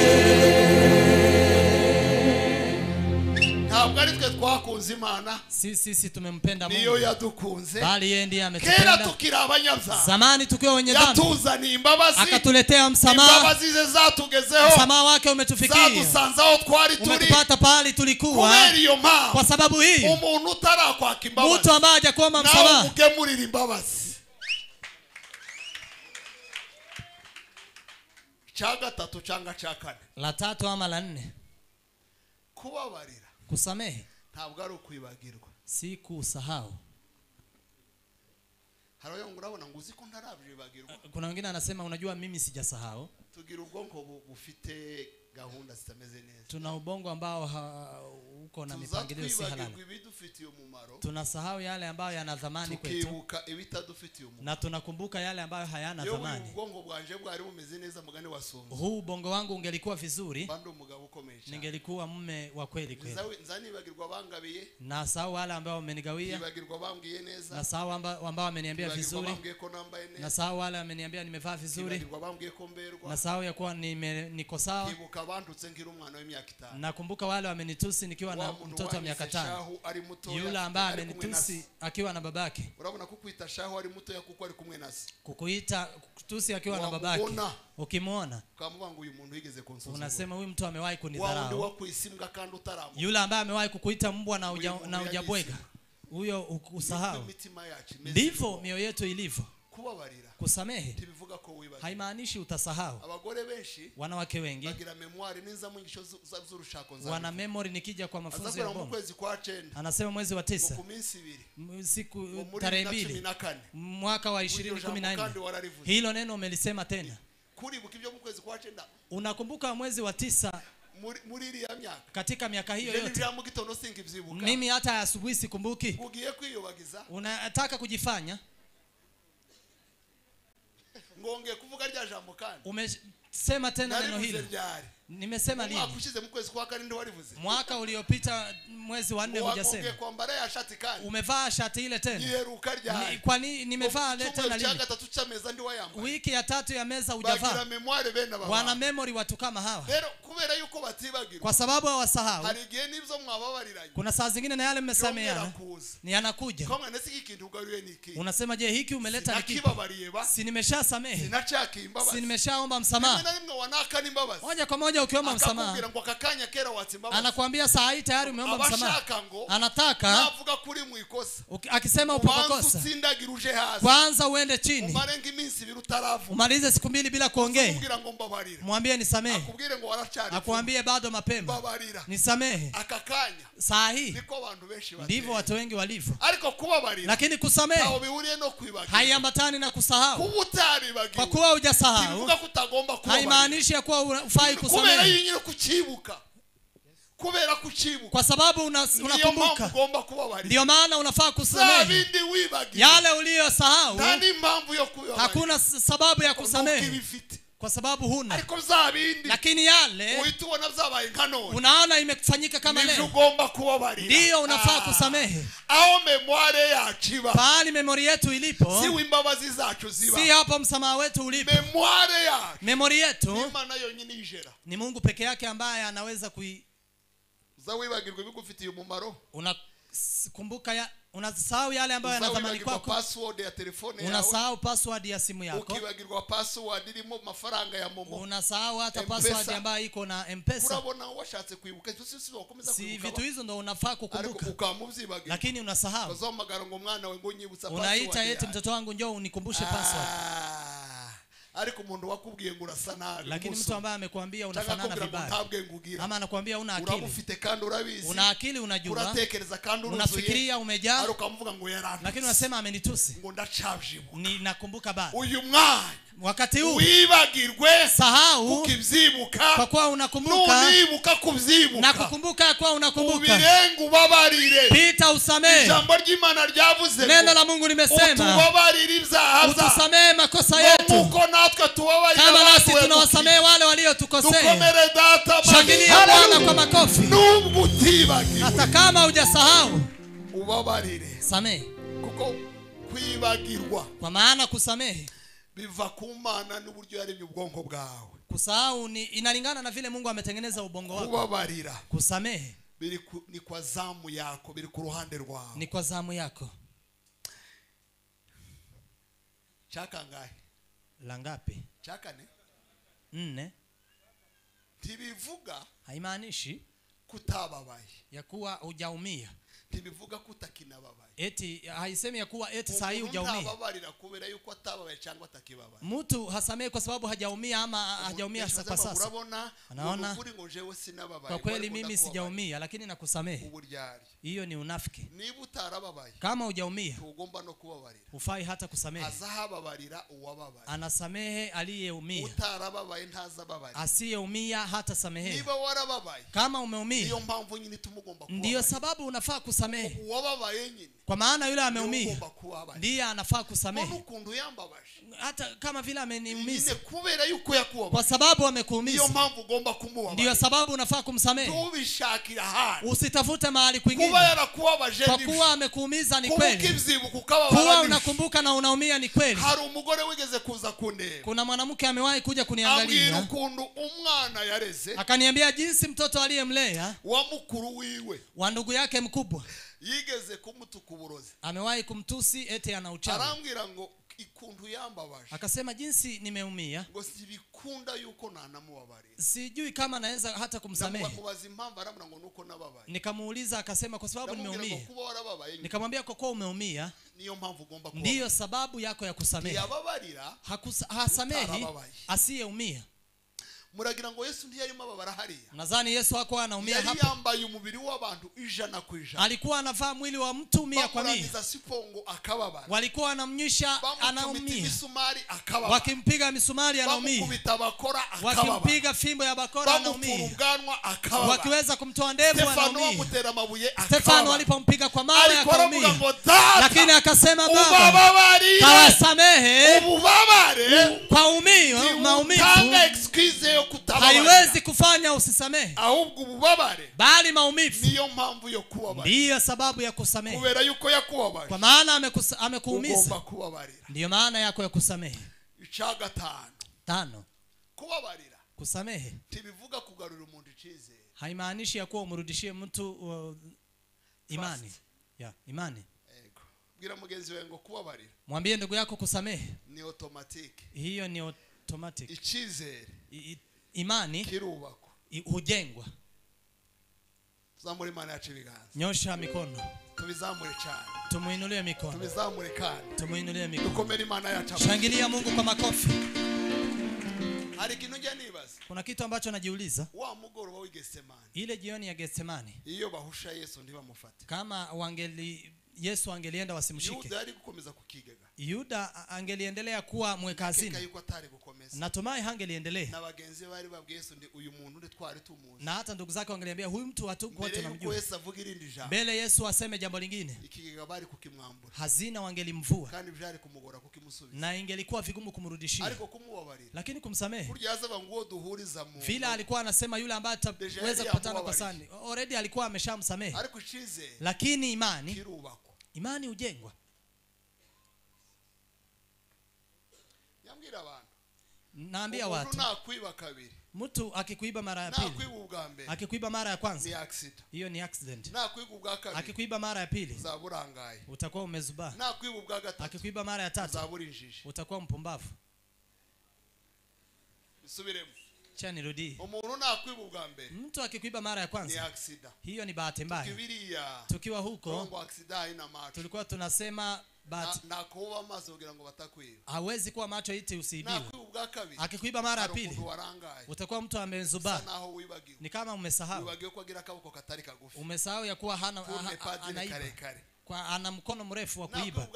Ntabwo ari twe twakunze Imana, sisi tumempenda Mungu, niyo yadukunze, bali yeye ndiye ametupenda. Kera tukiri abanyabyaha, zamani tukiwa wenye dhambi, yatuzaniye imbabazi, akatuletea msamaha, imbabazi ze zatugezeho, msamaha wake umetufikia, zadusanze aho twari turi, umetupata pahali tulikuwa. Kubera iyo mpamvu, kwa sababu hii, umuntu utarakwaka imbabazi, mtu ambaye hajakuomba msamaha, nawe umugemurira imbabazi. Cya gatatu cyangwa cya kane, la tatu ama la nne, kubabarira, kusamehe ntabwo ari ukwibagirwa, si kusahau. Harayo urabona ngo uzi ko ntarabyibagirwa. Kuna wengine anasema unajua mimi sijasahau. Tugira ubwonko bufite gahunda zitameze neza. Tuna ubongo ambao uko na mipangilio si halali. Tunasahau yale ambayo yana dhamani kwetu. Tukibuka ibitadufitiye umumaro. Na tunakumbuka yale ambayo hayana dhamani. Ubwonko bwanje bwari bumeze neza mugani wasonga. Huu ubongo wangu ungelikuwa vizuri, bando umugabo ukomeye cyane, ningelikuwa mume wa kweli kweli. Nzanibagirwa bangabiye. Na sahau wale ambao wamenigawia. Nibagirwa bambwiye neza. Na sahau ambao wameniambia vizuri. Bambwiye ko nambaye neza. Na sahau wale wameniambia nimevaa vizuri. Nibagirwa bambwiye ko mberwa. Na sahau ya kuwa niko sawa. Kibuka bandutse nkiri umwana w'imyaka 5. Nakumbuka wale wamenitusi nikiwa na mtoto wa miaka 5. Yule ambaye amenitusi akiwa na babake. Urabona kukuita shahu ari muto kuko ari kumwe nasi. Kukuita kutusi akiwa na babake. Ukimuona ukamuvuga ngo uyu muntu yigeze kunsuzugura. Unasema huyu mtu amewahi kunidharau. Wa kuisimbwa kandi utaramu. Yule ambaye amewahi kukuita mbwa na hujabwega. Huyo usahau. Ndivyo mioyo yetu ilivyo. Kubabarira, kusamehe tibivuga ko wibagiwe, haimaanishi utasahau. Abagore benshi, wanawake wengi bagira memoire ninza mwingisho z'urushako nza, wana memory. Nikija kwa mafunzo ya bongo mwezi kwa 9, anasema mwezi wa 9 ku minsi 2, siku tarehe 2 mwaka wa 2014, hilo neno umelisema tena. Kuribuka ibyo mu kwezi kwa 9, unakumbuka mwezi wa 9 muri iriya myaka, katika miaka hiyo yote mimi hata asubuhi sikumbuki. Ugiye kwiyobagiza, unataka kujifanya ngonge kuvuga rya jambo kandi umesema tena neno hili. Nimesema lini? Umwaka ushize mu kwezi kwa kane ndiwarivuze. Mwaka uliopita mwezi wa 4 hujasema. Kwambara ya shati kani. Umevaa shati ile tena. Iheruka ryari. Kwa nini nimevaa ile tena lini? Wiki ya 3 ya meza hujavaa. Bagira memoire bene baba. Wana memory watu kama hawa. Rero kubera yuko batibagirwa. Kwa sababu hawasahau. Hari igihe nibyo mwababariranye. Kuna saa zingine na yale mmesameheana. Ni yanakuja. Kama nasi ikintu ugaruye niki. Unasema je, hiki umeleta ni kipi? Si nimeshasamehe. Si nimeshaomba msamaha. Moja kwa moja ukiomba msamaha, anakuambia saa hii tayari umeomba msamaha. Anataka akisema upo kosa, kwanza uende chini umalize siku 2 bila kuongea, mwambie nisamehe, akuambie bado mapema, nisamehe. Saa hii ndivyo watu wengi walivyo. Lakini kusamehe haiambatani na kusahau. Kwa kuwa hujasahau haimaanishi ya kuwa hufai kusamehe. Kwa sababu unakumbuka, ndio maana unafaa kusamehe. Yale uliyosahau hakuna sababu ya kusamehe, kwa sababu huna. Lakini yale unaona imefanyika kama leo, ndio unafaa kusamehe. Pahali memori yetu ilipo, si hapo msamaha wetu ulipo. Memori yetu ni Mungu peke yake ambaye anaweza kui. Unakumbuka unasahau yale ambayo yanathamani kwako. Unasahau password ya simu yako. Unasahau hata password ambayo iko na M-Pesa. Si vitu hizo ndo unafaa kukumbuka, lakini unasahau. Unaita eti mtoto wangu njoo unikumbushe password. Lakini mtu ambaye amekuambia unafanana vibaya, ama anakuambia una akili, una akili, unajua, unafikiria umejaa, lakini unasema amenitusi, ninakumbuka bado. Wakati huu sahau, kwa kuwa unakumbuka na kukumbuka kwa unakumbuka. Pita usamehe. Neno la Mungu limesema utusamehe makosa yetu kama nasi tunawasamehe wale waliotukosea. Shangilia Bwana kwa makofi. Hata kama hujasahau, samehe. Kwa maana kusamehe kusahau ni inalingana na vile Mungu ametengeneza ubongo wako. Kusamehe ni kwa zamu yako, biri ku ruhande rwawe. Ni kwa zamu yako. Chaka ngahe? La ngapi? Chaka ne? 4. Tibivuga haimaanishi kutababaye, ya kuwa hujaumia. Tibivuga kutakinababaye. Eti haisemi ya kuwa eti saa hii hujaumia. Mtu hasamehe kwa sababu hajaumia ama hajaumia kwa sasa. Anaona kwa kweli mimi sijaumia, lakini nakusamehe. Hiyo ni unafiki. Kama hujaumia hufai hata kusamehe. Anasamehe aliyeumia. Asiyeumia hata samehe. Kama umeumia, ndiyo sababu unafaa kusamehe. Kwa maana yule ameumia ndiye anafaa kusamehe. Hata kama vile ameniumiza, kwa sababu amekuumiza, ndiyo sababu unafaa kumsamehe. Usitafute mahali kwingine. Kwa kuwa amekuumiza ni kweli, kuwa unakumbuka na unaumia ni kweli. Kuna mwanamke amewahi kuja kuniangalia, akaniambia jinsi mtoto aliyemlea wa ndugu yake mkubwa yigeze kumutuka uburozi, amewahi kumtusi eti ana uchawi. Arambwira ngo ikuntu yambabaje, akasema jinsi nimeumia, ngo sibikunda yuko nanamubabarira, sijui kama naweza hata kumsamehe. Ndamubaza impamvu, arambwira ngo nuko nababaye. Nikamuuliza, akasema kwa sababu nimeumia. Nikamwambia kwa kuwa umeumia niyo mpamvu ugomba kubabarira, ndiyo sababu yako ya kusamehe. Hasamehi asiyeumia. Muragira ngo Yesu ntiyarimo ababara hariya. Nadhani Yesu hakuwa anaumia Yari hapa. Yambaye umubiri w'abantu 100%. Alikuwa anavaa mwili wa mtu 100%. Sipongo akababara. Walikuwa wanamnyisha anaumia. Misumari akababara. Wakimpiga misumari anaumia. Bamukubita bakora akababara. Wakimpiga fimbo ya bakora anaumia. Bamupura akababara. Wakiweza kumtoa ndevu Stefano anaumia. bamutera amabuye akababara. Stefano alipompiga kwa mawe akaumia. Lakini akasema Baba, ubababarire. Kawasamehe. Ububabare. Kwa maumivu. Tanga excuse yo kutababarira. Haiwezi kufanya usisamehe. Ahubwo ububabare, bali maumivu niyo mpamvu yo kubabarira. Ndiyo sababu ya kusamehe. Kubera yuko yakubabaje, kwa maana amekuumiza, ugomba kubabarira. Ndiyo maana yako ya kusamehe. Icya gatanu, 5, kubabarira, kusamehe tibivuga kugarura umuntu icyizere. Haimaanishi ya kuwa umrudishie mtu imani. Ya, imani. Ego. Bwira mugenzi wawe ngo kubabarira. Mwambie ndugu yako kusamehe ni automatic. Hiyo ni automatic. Icyizere, imani kirubakwa, hujengwa. Tuzamure Imana yacu ibiganza. Nyosha mikono. Tubizamure cyane. Tumuinulie mikono. Tubizamure kandi. Tumuinulie mikono. Dukomere Imana yacu. Shangilia Mungu kwa makofi. Hari ikintu njya nibaza. Kuna kitu ambacho najiuliza. Wa mugoroba w'i Getsemani. Ile jioni ya Getsemani. Iyo bahusha Yesu ntibamufate. Kama Yesu angelienda wasimshike. Yuda ari gukomeza kukigega. Yuda angeliendelea kuwa mweka hazina. Natumai hangeliendelea. Na bagenzi bari babwiye Yesu ndi uyu muntu ndi twari tumuzi. Na hata ndugu zake wangeliambia huyu mtu hatukuwa tunamjua. Yesu avuga irindi jambo. Mbele Yesu aseme jambo lingine. Ikigega bari kukimwambura. Hazina wangelimvua. Kandi byari kumugora kukimusubiza. Na ingelikuwa vigumu kumrudishia. Ariko kumubabarira. Lakini kumsamehe. Burya yazaba ngo duhuriza mu. Vile alikuwa anasema yule ambaye ataweza kupatana kwa sani. Already alikuwa ameshamsamehe. Ariko icyizere. Lakini imani kirubakwa. Imani hujengwa. Yambwira abantu. Naambia watu. Nakwiba kabiri. Mtu akikuiba mara ya pili. Nakwiba ubwa mbere. Akikuiba mara ya kwanza. Ni accident. Hiyo ni accident. Nakwiba ubwa kabiri. Akikuiba mara ya pili. Uzaburangaye. Utakuwa umezubaa. Nakwiba ubwa gatatu. Akikuiba mara ya tatu. Uzabura injiji. Utakuwa mpumbavu. Bisubiremo. Acha nirudie. Umuntu nakwiba ubwa mbere. Mtu akikuiba mara ya kwanza. Ni accident. Hiyo ni bahati mbaya. Tukiwa huko tulikuwa tunasema bahati. Na kuba maso kugira ngo batakwiba. Hawezi kuwa macho iti usiibiwe. Nakwiba ubwa kabiri. Akikuiba mara ya pili. Utakuwa mtu amezubaa. Ni kama umesahau. Wibagiwe ko agira akaboko katari kagufi. Umesahau ya kuwa hana anaiba. Kwa ana mkono mrefu wa kuiba.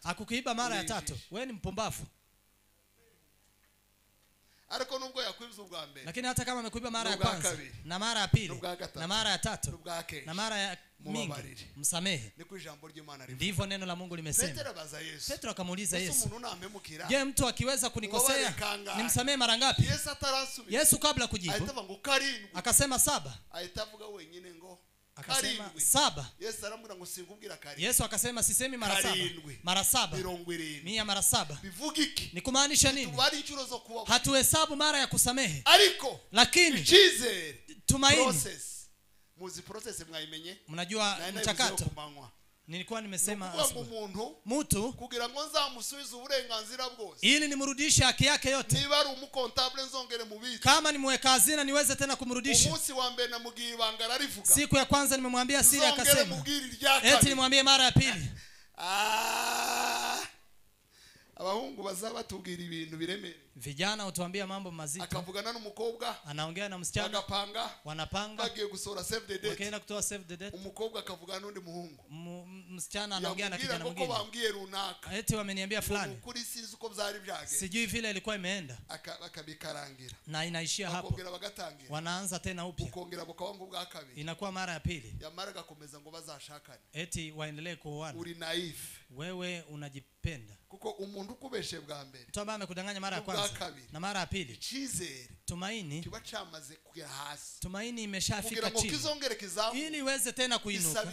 Akikuiba mara ya tatu, wewe ni mpumbavu. Ariko nubwo yakwibye ubwa mbere. Lakini hata kama amekuiba mara ya kwanza na mara ya pili na mara ya tatu na mara ya mingi, msamehe. Niko ijambo ry'Imana rivuga. Ndivyo neno la Mungu limesema. Petero abaza Yesu. Petro akamuuliza Yesu. Je, mtu akiweza kunikosea nimsamehe mara ngapi? Yesu atarasubiza. Yesu kabla kujibu ahita ngo karindwi. Akasema 7. Ahita avuga wenyine ngo akasema 7. Yesu aramubwira ngo sinkubwira karindwi. Yesu akasema sisemi mara 7. Mara 7. 70. Mara 7. Bivuga iki? Ni kumaanisha nini? Hatuhesabu mara ya kusamehe. Ariko lakini icyizere, tumaini, process. Muzi process mwayimenye? Mnajua mchakato. Nilikuwa nimesema mtu kugira ngo nzamusubize uburenganzira bwose ili nimrudishe haki yake yote. Niba ari umukontable nzongere mubitse. Kama nimweka hazina niweze tena kumrudisha. Umunsi wa mbere namugiye ibanga ararivuga. Siku ya kwanza nimemwambia siri akasema. Eti nimwambie mara ya pili. Abahungu bazabatubwira ibintu biremere. Vijana utuambia mambo mazito. Akavugana n'umukobwa, anaongea na msichana, bagapanga, wanapanga, bagiye gusora save the date. Wakaenda kutoa save the date. Umukobwa akavugana n'undi muhungu. Msichana anaongea na kijana mwingine. Bambwiye runaka. Eti wameniambia fulani. Ukuri sinzi uko byari byage. Sijui vile ilikuwa imeenda. Akabikarangira. Na inaishia hapo. Bakongera bagatangira. Wanaanza tena upya. Ukongera bakawangu bwa kabiri. Inakuwa mara ya pili. Yamara gakomeza ngo bazashakane. Eti waendelee kuoana. Uri naive. Wewe unajipenda. Kuko umuntu ukubeshe bwa mbere. Mtu ambaye amekudanganya mara ya kwanza na mara ya pili. Icyizere. Tumaini kiba cyamaze kugera hasi. Tumaini imeshafika chini. Ili iweze tena kuinuka.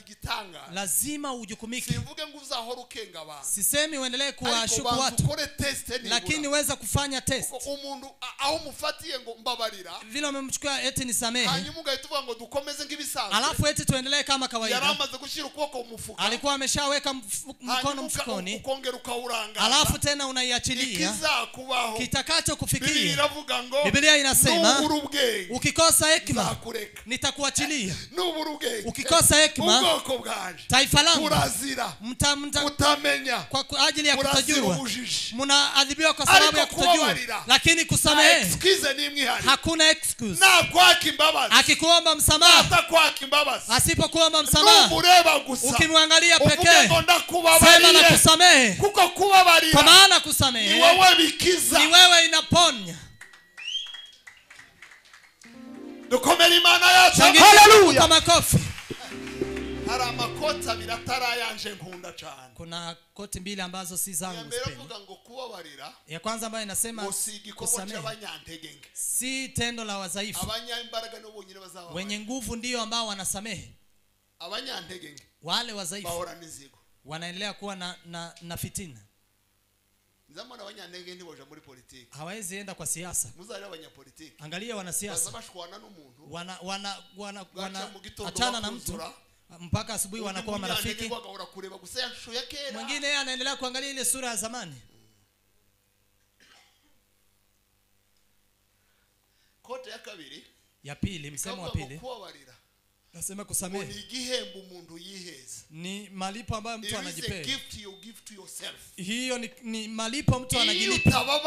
Lazima ujukumike. Simvuge ngo uzahora ukenga abantu. Sisemi uendelee kuwashuku watu. Lakini weza kufanya test. Kuko umuntu aho umufatiye ngo mbabarira. Vile umemchukua eti nisamehe. Hanyuma ugahita uvuga ngo dukomeze nk'ibisanzwe. Alafu eti tuendelee kama kawaida. Yaramaze gushyira ukuboko mu mufuka. Alikuwa ameshaweka mkono mfukoni. Ukongera ukawurangaza. Alafu tena unaiachilia. Ikizakubaho. Kitakacho kufikia. Biblia iravuga ngo Biblia inasema ukikosa hekima nitakuachilia. Ukikosa hekima taifa langu mtamenya kwa ajili ya kutojua. Mnaadhibiwa kwa sababu ya kutojua. Lakini kusamehe hakuna excuse. Akikuomba msamaha, asipokuomba msamaha, ukimwangalia pekee sema na kusamehe. Kwa maana kusamehe ni wewe inaponya. Dukomere Imana yacu. Haleluya. Kwa makofi. Hari amakoti abiri atarayanje nkunda cyane. Kuna koti mbili ambazo si zangu sipendi. Ngo kubabarira. Ya kwanza ambayo inasema kusamehe si tendo la wadhaifu. Abanyaimbaraga nibo bonyine bazaba. Wenye nguvu ndio ambao wanasamehe. Abanyantege nke wale wadhaifu bahora n'inzigo. Wanaendelea kuwa na fitina. Nzamana abanyantege ntiboja muri politiki. Hawezi enda kwa siasa. Muzari abanyapolitiki. Angalia wanasiasa. Bazabashwana n'umuntu. Wana achana na mtu mpaka asubuhi wanakuwa marafiki. Mwingine yeye anaendelea kuangalia ile sura ya zamani. Kote ya kabiri. Ya pili, msemo wa pili. Nasema kusamehe. Ni igihembo umuntu yiheza. Ni malipo ambayo mtu anajipea. Gift you give to yourself. Hiyo ni malipo mtu anajilipa.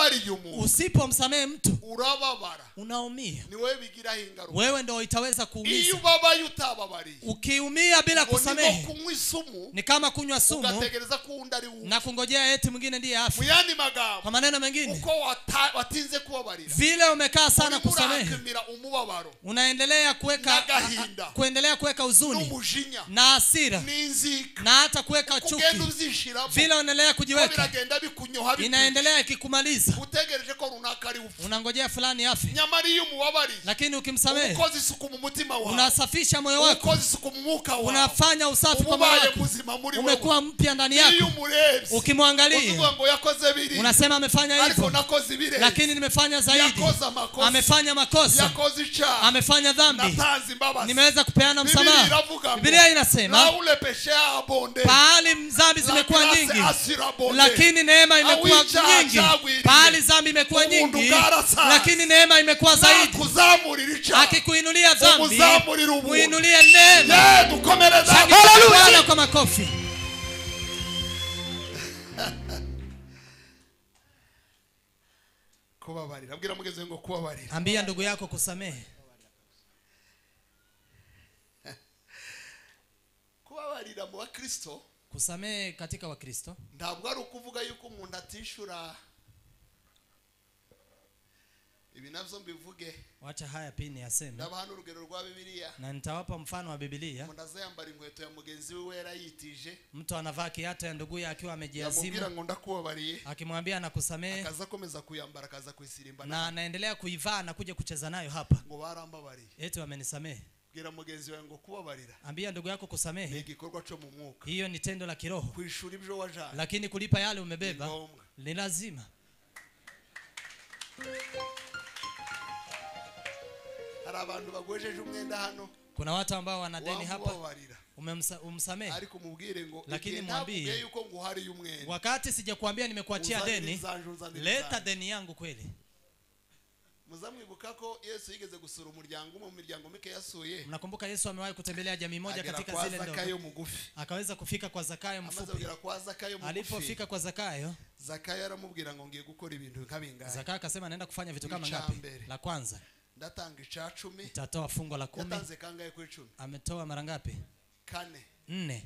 Usipomsamehe mtu urababara. Unaumia. Ni wewe bigira ingaruka. Wewe ndio itaweza kuumiza. Iyo ubabaye utababariye. Ukiumia bila kusamehe. Ni kama kunywa sumu. Ugategereza ko undi ari uwo. Na kungojea eti mwingine ndiye afe. Muyandi magambo. Kwa maneno mengine. Uko watinze kubabarira. Vile umekaa sana kusamehe. Unaendelea kuweka kuendelea kuweka huzuni na hasira na hata kuweka chuki. Vile unaendelea kujiweka inaendelea ikikumaliza. Unangojea fulani afe. Lakini ukimsamehe unasafisha moyo wako, unafanya usafi kwa moyo wako, umekuwa mpya ndani yako. Ukimwangalia unasema amefanya hivyo lakini nimefanya zaidi. Amefanya makosa, amefanya dhambi, nimeweza kupeana msamaha. Biblia inasema pahali dhambi zimekuwa nyingi lakini neema imekuwa nyingi. Pahali dhambi imekuwa nyingi lakini neema imekuwa zaidi. Akikuinulia dhambi muinulie neema. Haleluya kwa makofi. Kubabarira. Abwira mugeze ngo kubabarira. Ambia ndugu yako kusamehe. Kubabarira mu Bakristo, kusamehe katika Wakristo ntabwo ari ukuvuga yuko umuntu atishura. Ibi navyo mbivuge. Wacha haya pia niyaseme. Ndabaha urugero rwa Bibiliya. Na nitawapa mfano wa Biblia. Umuntu azayambara inkweto ya mugenzi we yarayitije. Mtu anavaa kiatu ya nduguye akiwa amejiazimu. Yamubwira ngo ndakubabariye. Akimwambia nakusamehe. Akaza komeza kuyambara akaza kuisirimba. Na anaendelea kuivaa na kuja kucheza nayo hapa. Ngo barambabariye. Eti wamenisamehe. Bwira mugenzi wawe ngo kubabarira. Ambia ndugu yako kusamehe. Ni igikorwa cyo mu mwuka. Hiyo ni tendo la kiroho. Kwishura ibyo wajana. Lakini kulipa yale umebeba ni lazima. Hari abantu bagwejeje umwenda hano. Kuna watu ambao wana deni hapa. Umemsamehe. Ariko mubwire ngo lakini mwambie yuko nguhari y'umwenda. Wakati sijakwambia nimekuachia deni, leta deni yangu kweli. Muzamwibuka ko Yesu yigeze gusura umuryango umwe mu miryango mike yasuye. Mnakumbuka Yesu amewahi kutembelea jamii moja katika zile ndogo. Akaweza kufika kwa Zakayo mfupi. Alipofika kwa Zakayo, Zakayo aramubwira ngo ngiye gukora ibintu nkabingahe. Zakayo akasema naenda kufanya vitu kama ngapi? La kwanza ndatanga ica 10. Nitatoa fungo la 10. Yatanze kangahe ku 10? Ametoa mara ngapi? 4. 4.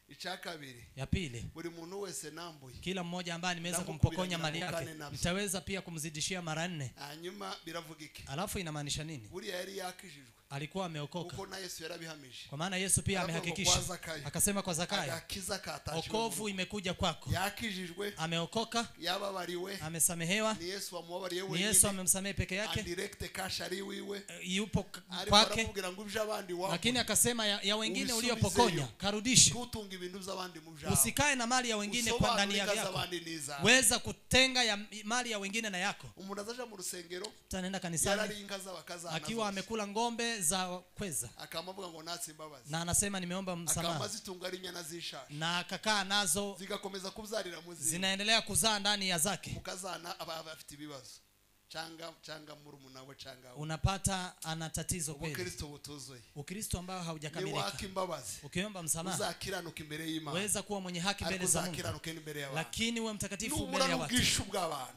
Ica kabiri. Ya pili. Buri muntu wese nambuye. Kila mmoja ambaye nimeweza kumpokonya mali yake nitaweza pia kumzidishia mara 4. Hanyuma biravuga iki? Alafu inamaanisha nini? Buriya yari yakijijwe. Alikuwa ameokoka. Kuko na Yesu yarabihamije. Kwa maana Yesu pia amehakikisha. Akasema kwa Zakayo, wokovu imekuja kwako. Yakijijwe. Ameokoka. Yababariwe. Amesamehewa. Ni Yesu amubabariye wenyine. Ni Yesu amemsamehe peke yake. Direct cash ari wiwe. Yupo kwake. Lakini akasema ya wengine uliopokonya karudishe. Kutunga ibintu by'abandi mu byawe. Usikae na mali ya wengine kwa ndani yako. Weza kutenga ya mali ya wengine na yako. Umuntu azaja mu rusengero. Tanaenda kanisani. Akiwa amekula ngombe za kweza. Akamavuga ngo natsi imbabazi. Na anasema nimeomba msamaha. Akamazitunga ari inyana zishaje. Na akakaa nazo zigakomeza kubyarira muzi. Zinaendelea kuzaa ndani ya zake. Mukazana aba afite ibibazo. Changa murumuna we changa. Unapata ana tatizo kweli. Ukristo butuzuye. Ukristo ambao haujakamilika. Niwaka imbabazi. Ukiomba msamaha uzakiranuka imbere y'Imana. Weza kuwa mwenye haki mbele za Mungu. Lakini uwe mtakatifu mbele ya watu.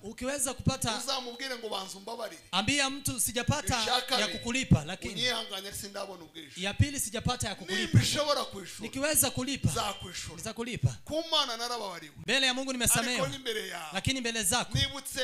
Ukiweza kupata uzamubwire ngo banza umbabarire. Ambia mtu sijapata ya kukulipa, lakini unyihanganye sindabona ubwishu. Ya pili sijapata ya kukulipa. Nibishobora kwishura. Nikiweza kulipa nitakulipa. Kumana narababariwe. Mbele ya Mungu nimesamehewa. Lakini mbele zako. Nibutse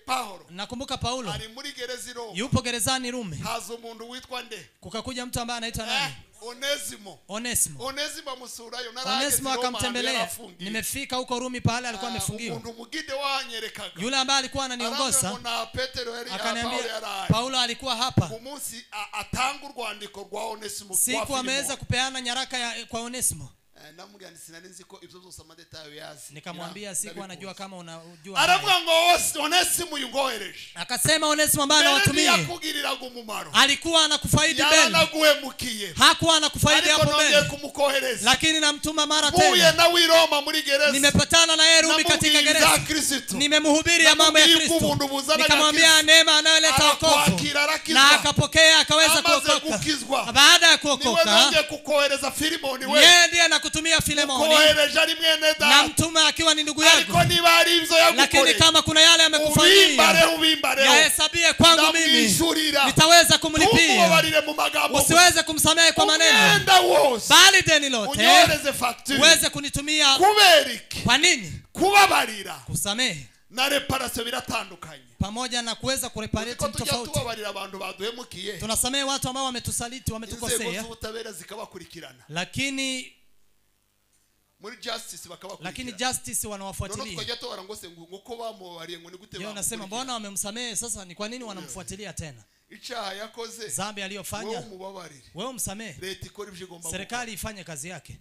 Paulo. Nakumbuka Kumbuka Paulo ari muri gereza Roma, yupo gerezani Rumi. Haza umuntu witwa nde? Kukakuja mtu ambaye anaitwa nani? Onesimo. Onesimo. Onesimo amusurayo, narageze Onesimo Roma, akamtembelea. yarafungiwe. Nimefika huko Rumi pale alikuwa amefungiwa. Umuntu mugide wanyerekaga. Yule ambaye alikuwa ananiongoza Arambwira ngo na Petero yari akaniambia Paulo Paulo alikuwa hapa. Ku munsi atanga urwandiko rwa Onesimo kwa Siku Filimoni. ameweza kupeana nyaraka kwa Onesimo. Namubwira nti sinari nzi ko ibyo byose amadetayo yazi. Nikamwambia siku anajua kama unajua. Aravuga ngo Onesimo yungohereje. Akasema Onesimo ambaye anawatumia yakugiriraga umumaro. Alikuwa anakufaidi mbele. Yaranaguhemukiye. Hakuwa anakufaidi hapo mbele. Kumukohereza. Lakini namtuma mara tena. Mbuye na Roma muri gereza. Nimepatana na yeye Rumi katika gereza. Nimemhubiri ya mambo ya Kristo. Nikamwambia neema anayoleta wokovu. Na akapokea akaweza kuokoka. Baada ya kuokoka, kukohereza Filimoni wewe. Yeye ndiye anakutumia Filemoni. Na mtuma akiwa ni ndugu yako. Lakini kama kuna yale amekufanyia, yahesabie kwangu mimi. Nitaweza kumlipia. Usiweze kumsamehe kwa maneno, bali deni lote uweze kunitumia. Kwa nini? Kubabarira. Kusamehe na reparation biratandukanye. Pamoja na kuweza kureparate tofauti. Tubabarira abantu baduhemukiye. Tunasamehe watu ambao wametusaliti, wametukosea. Inzego z'ubutabera zikabakurikirana. Lakini muri justice bakabakurikirana. Lakini justice wanawafuatilia. None tukajya tubara ngo se nguko bamubariye ngo ni gute bamukurikirana. Nasema mbona wamemsamehe sasa, ni kwa nini wanamfuatilia tena? Icyaha yakoze, dhambi aliyofanya, wewe umubabarire. Wewe umsamehe. Leta ikora ibyo igomba. Serikali ifanye kazi yake.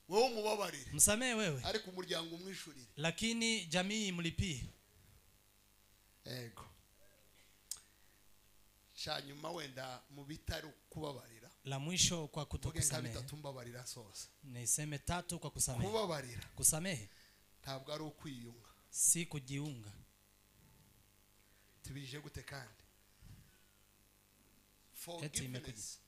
Wewe umubabarire. Msamehe wewe. Ariko umuryango umwishurire. Lakini jamii imlipie. Ego. Cyanyuma wenda mu bitari kubabarira. La mwisho kwa kutokusamehe. Mbabarira sose. Niseme tatu kwa kusamehe. Kubabarira. Kusamehe ntabwo ari ukwiyunga. Si kujiunga. Tubije gute kandi? Forgiveness.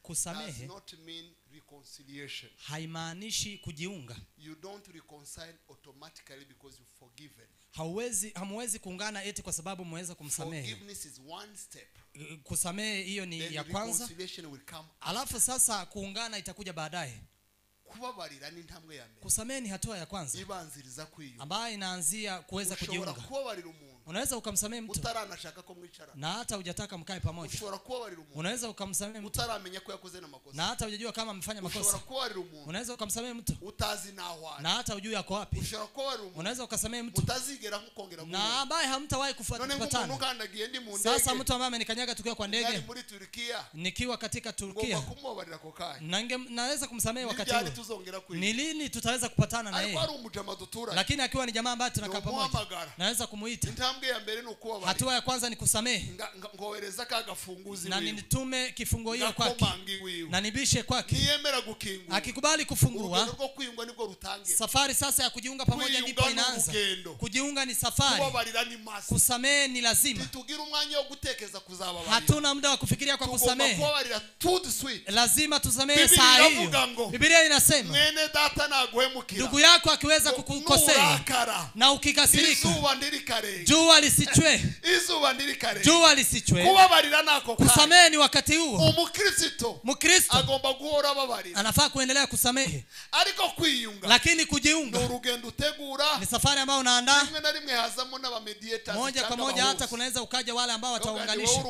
Kusamehe does not mean reconciliation. Haimaanishi kujiunga. You don't reconcile automatically because you've forgiven. Hamwezi kuungana eti kwa sababu mmeweza kumsamehe. Forgiveness is one step. Kusamehe hiyo ni then ya kwanza. Reconciliation will come after. Alafu sasa kuungana itakuja baadaye. Kubabarira ni intambwe ya mbere. Kusamehe ni hatua ya kwanza. Ibanziriza kwiyunga. Ambayo inaanzia kuweza kujiunga. Kubabarira umuntu. Unaweza ukamsamehe mtu utaranashaka ko mwicara. Na hata hujataka mkae pamoja. Ushobora kubabarira umuntu. Unaweza ukamsamehe mtu utaramenya ko yakoze na makosa. Na hata hujajua kama amefanya makosa. Ushobora kubabarira umuntu. Unaweza ukamsamehe mtu utazi naho ari. Na hata hujui yako wapi. Ushobora kubabarira umuntu. Unaweza ukasamehe mtu utazigera nkukongera guhura. Na ambaye hamtawahi kufuatana. Sasa mtu ambaye amenikanyaga tukiwa kwa ndege. Muri Turkiya. Nikiwa katika Turkiya. Ngomba kumubabarira ko kanya. Naweza kumsamehe wakati huo. Ni lini tutaweza kupatana na yeye? Lakini akiwa ni jamaa ambaye tunakaa pamoja, naweza kumuita. Intambwe ya mbere ni ukubabarira. Hatua ya kwanza ni kusamehe. Ngohereza kagafunguzi na nitume kifungo hiyo kwake. Na nibishe kwake. Niyemera gukingura. Akikubali kufungua, urugendo rwo kwiyunga nibwo rutangira. Safari sasa ya kujiunga pamoja ndipo inaanza. Kujiunga ni safari. Kubabarira ni must. Kusamehe ni lazima. Tugira umwanya wo gutekereza kuzababarira. Hatuna muda wa kufikiria kwa kusamehe. Kubabarira tout de suite. Lazima tusamehe saa hiyo. Biblia inasema mwene data naguhemukira. Ndugu yako akiweza kukukosea na ukikasirika, jua lisichwe. Izuba ndirikare. Jua lisichwe. Kubabarira nako. Kusamehe ni wakati huo. Umukristo Mkristo agomba guhora ababarira. Anafaa kuendelea kusamehe. Ariko kwiyunga. Lakini kujiunga ni urugendo utegura. Ni safari ambayo unaandaa. Rimwe na rimwe hazamo n'abamediators. Moja kwa moja hata kunaweza ukaja wale ambao wataunganisha.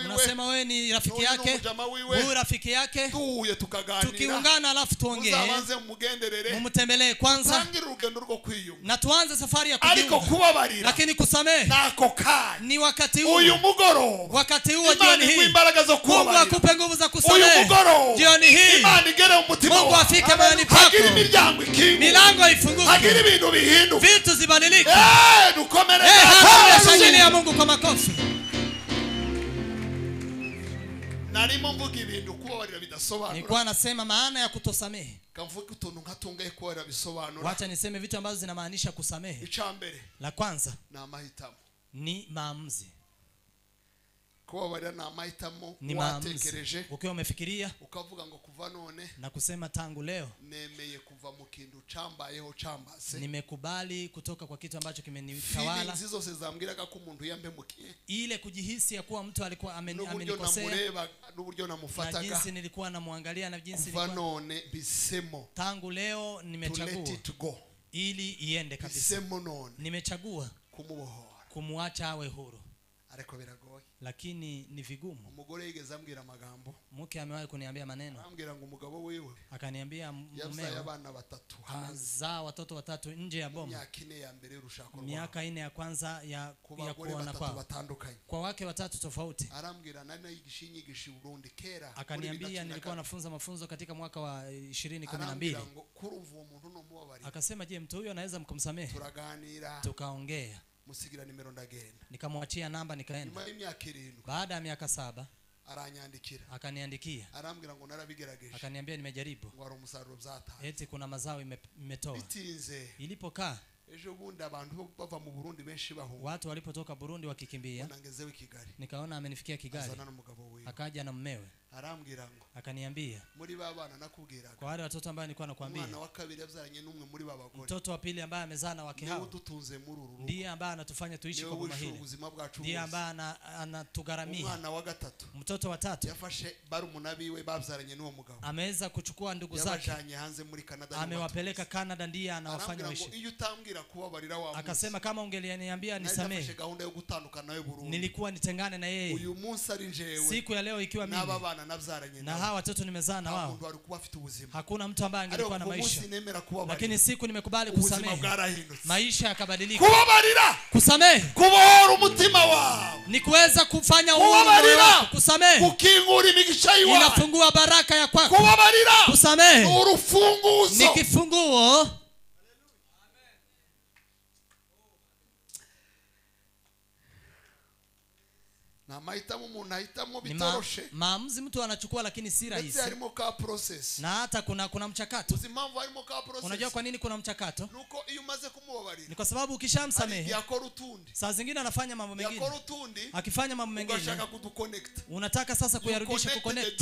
Unasema wewe ni rafiki yake. Huyu rafiki yake. Tuhuye tukaganira. Tukiungana alafu tuongee. Muzabanze mumugenderere. Mumtembelee kwanza. Tangira urugendo rwo kwiyunga. Na tuanze safari ya kujiunga. Ariko kubabarira. Lakini kusamehe nako kanya. Ni wakati huo. Uyu mugoroba. Wakati huo jioni hii. Imbaraga zo Mungu akupe nguvu za kusamehe. Uyu mugoroba. Jioni hii. Imana igere mu mutima. Mungu afike moyoni pako. Hagira imiryango ikinguka. Milango ifunguke. Hagira ibintu bihinduka. Vitu zibadilike. Dukomere. Shangilia Mungu kwa makofi. Narimo mvuga ibintu kubabarira bidasobanura. Nilikuwa nasema maana ya kutosamehe. Kamvuga utuntu nkatungaye kubabarira bisobanura. Wacha niseme vitu ambazo zinamaanisha kusamehe. Icambere. La kwanza ni amahitamo. Ni maamuzi. Kubabarira ni amahitamo watekereje. Ukiwa umefikiria ukavuga ngo kuva none na kusema tangu leo nemeye kuva mu kintu cambayeho cambase. Nimekubali kutoka kwa kitu ambacho kimenitawala. Feelings zose zambwiraga ko umuntu yampemukiye. Ile kujihisi ya kuwa mtu alikuwa amenikosea. N'uburyo namufataga. Na jinsi nilikuwa namwangalia na jinsi nilikuwa. Kuva none bisemo. Tangu leo nimechagua. To let it go. Ili iende kabisa. Bisemo none. Nimechagua kumubohora. Kumuacha awe huru. Ariko biragoye. Lakini ni vigumu. Umugore yigeze ambwira amagambo. Mke amewahi kuniambia maneno. Arambwira ngo umugabo wiwe akaniambia yabyaye abana batatu hanze. Amezaa watoto watatu nje ya boma. Imyaka 4 ya mbere y'urushako rwabo. Miaka 4 ya kwanza ya kuona kwao. Kwa wake watatu tofauti. Arambwira nari nayigisha inyigisho i Burundi kera. Akaniambia nilikuwa nafunza mafunzo katika mwaka wa 2012. Arambwira ngo kurumva uwo muntu no mubabarira. Akasema je, mtu huyo anaweza mkumsamehe? Turaganira. Tukaongea. Musigira nimero ndagenda. Nikamwachia namba nikaenda. Nyuma y'imyaka 7. Baada ya miaka 7 aranyandikira. Akaniandikia. Arambwira ngo narabigerageje. Akaniambia nimejaribu. Ngo ari umusaruro byataye. Eti kuna mazao imetoa. Bitinze. Ilipokaa ejo bundi abantu bava mu Burundi benshi bahunga. Watu walipotoka Burundi wakikimbia. Nangezewe Kigali. Nikaona amenifikia Kigali. Azana n'umugabo wiwe. Akaja na mumewe. Arambwira ngo akaniambia muri babana nakubwiraga. Kwa wale watoto ambao nilikuwa nakwambia. Umwana wa kabiri yabyaranye n'umwe muri babagore. Mtoto wa pili ambaye amezaa na wake hao. Udutunze muri uru rugo. Ndiye ambaye anatufanya tuishi kwa boma hili. Ndiye ambaye anatugharamia. Umwana wa gatatu. Mtoto wa tatu. Yafashe barumuna biwe babyaranye n'uwo mugabo. Ameweza kuchukua ndugu zake. Yabajanye hanze muri Canada. Amewapeleka Canada, ndiye anawafanya waishi. Iyo utambwira kubabarira wa. Akasema kama ungelianiambia nisamehe. Nafashe gahunda yo gutandukana nawe burundu. Nilikuwa nitengane na yeye. Uyu munsi ari njewe. Siku ya leo ikiwa mimi. N'ababana nabyaranye na hawa watoto nimezaa na wao. Hakuna mtu ambaye angelikuwa na maisha. Lakini siku nimekubali kusamehe, maisha yakabadilika. Kubabarira. Kusamehe. Kubohora umutima wawe. Ni kuweza kufanya uhuru moyo wako. Kusamehe. Kukingura imigisha iwawe. Inafungua baraka ya kwako. Kubabarira. Kusamehe. Urufunguzo. Ni kifunguo. Na mahitamo umuntu ahitamo bitoroshe. Maamuzi mtu anachukua lakini si rahisi. Harimo ka process. Na hata kuna mchakato. Uzi impamvu harimo ka process. Unajua kwa nini kuna mchakato? Nuko iyo umaze kumubabarira. Ni kwa sababu ukishamsamehe yakora utundi. Saa zingine anafanya mambo mengine. Yakora utundi. Akifanya mambo mengine. Ugashaka kuduconnect. Unataka sasa kuyarudisha kuconnect.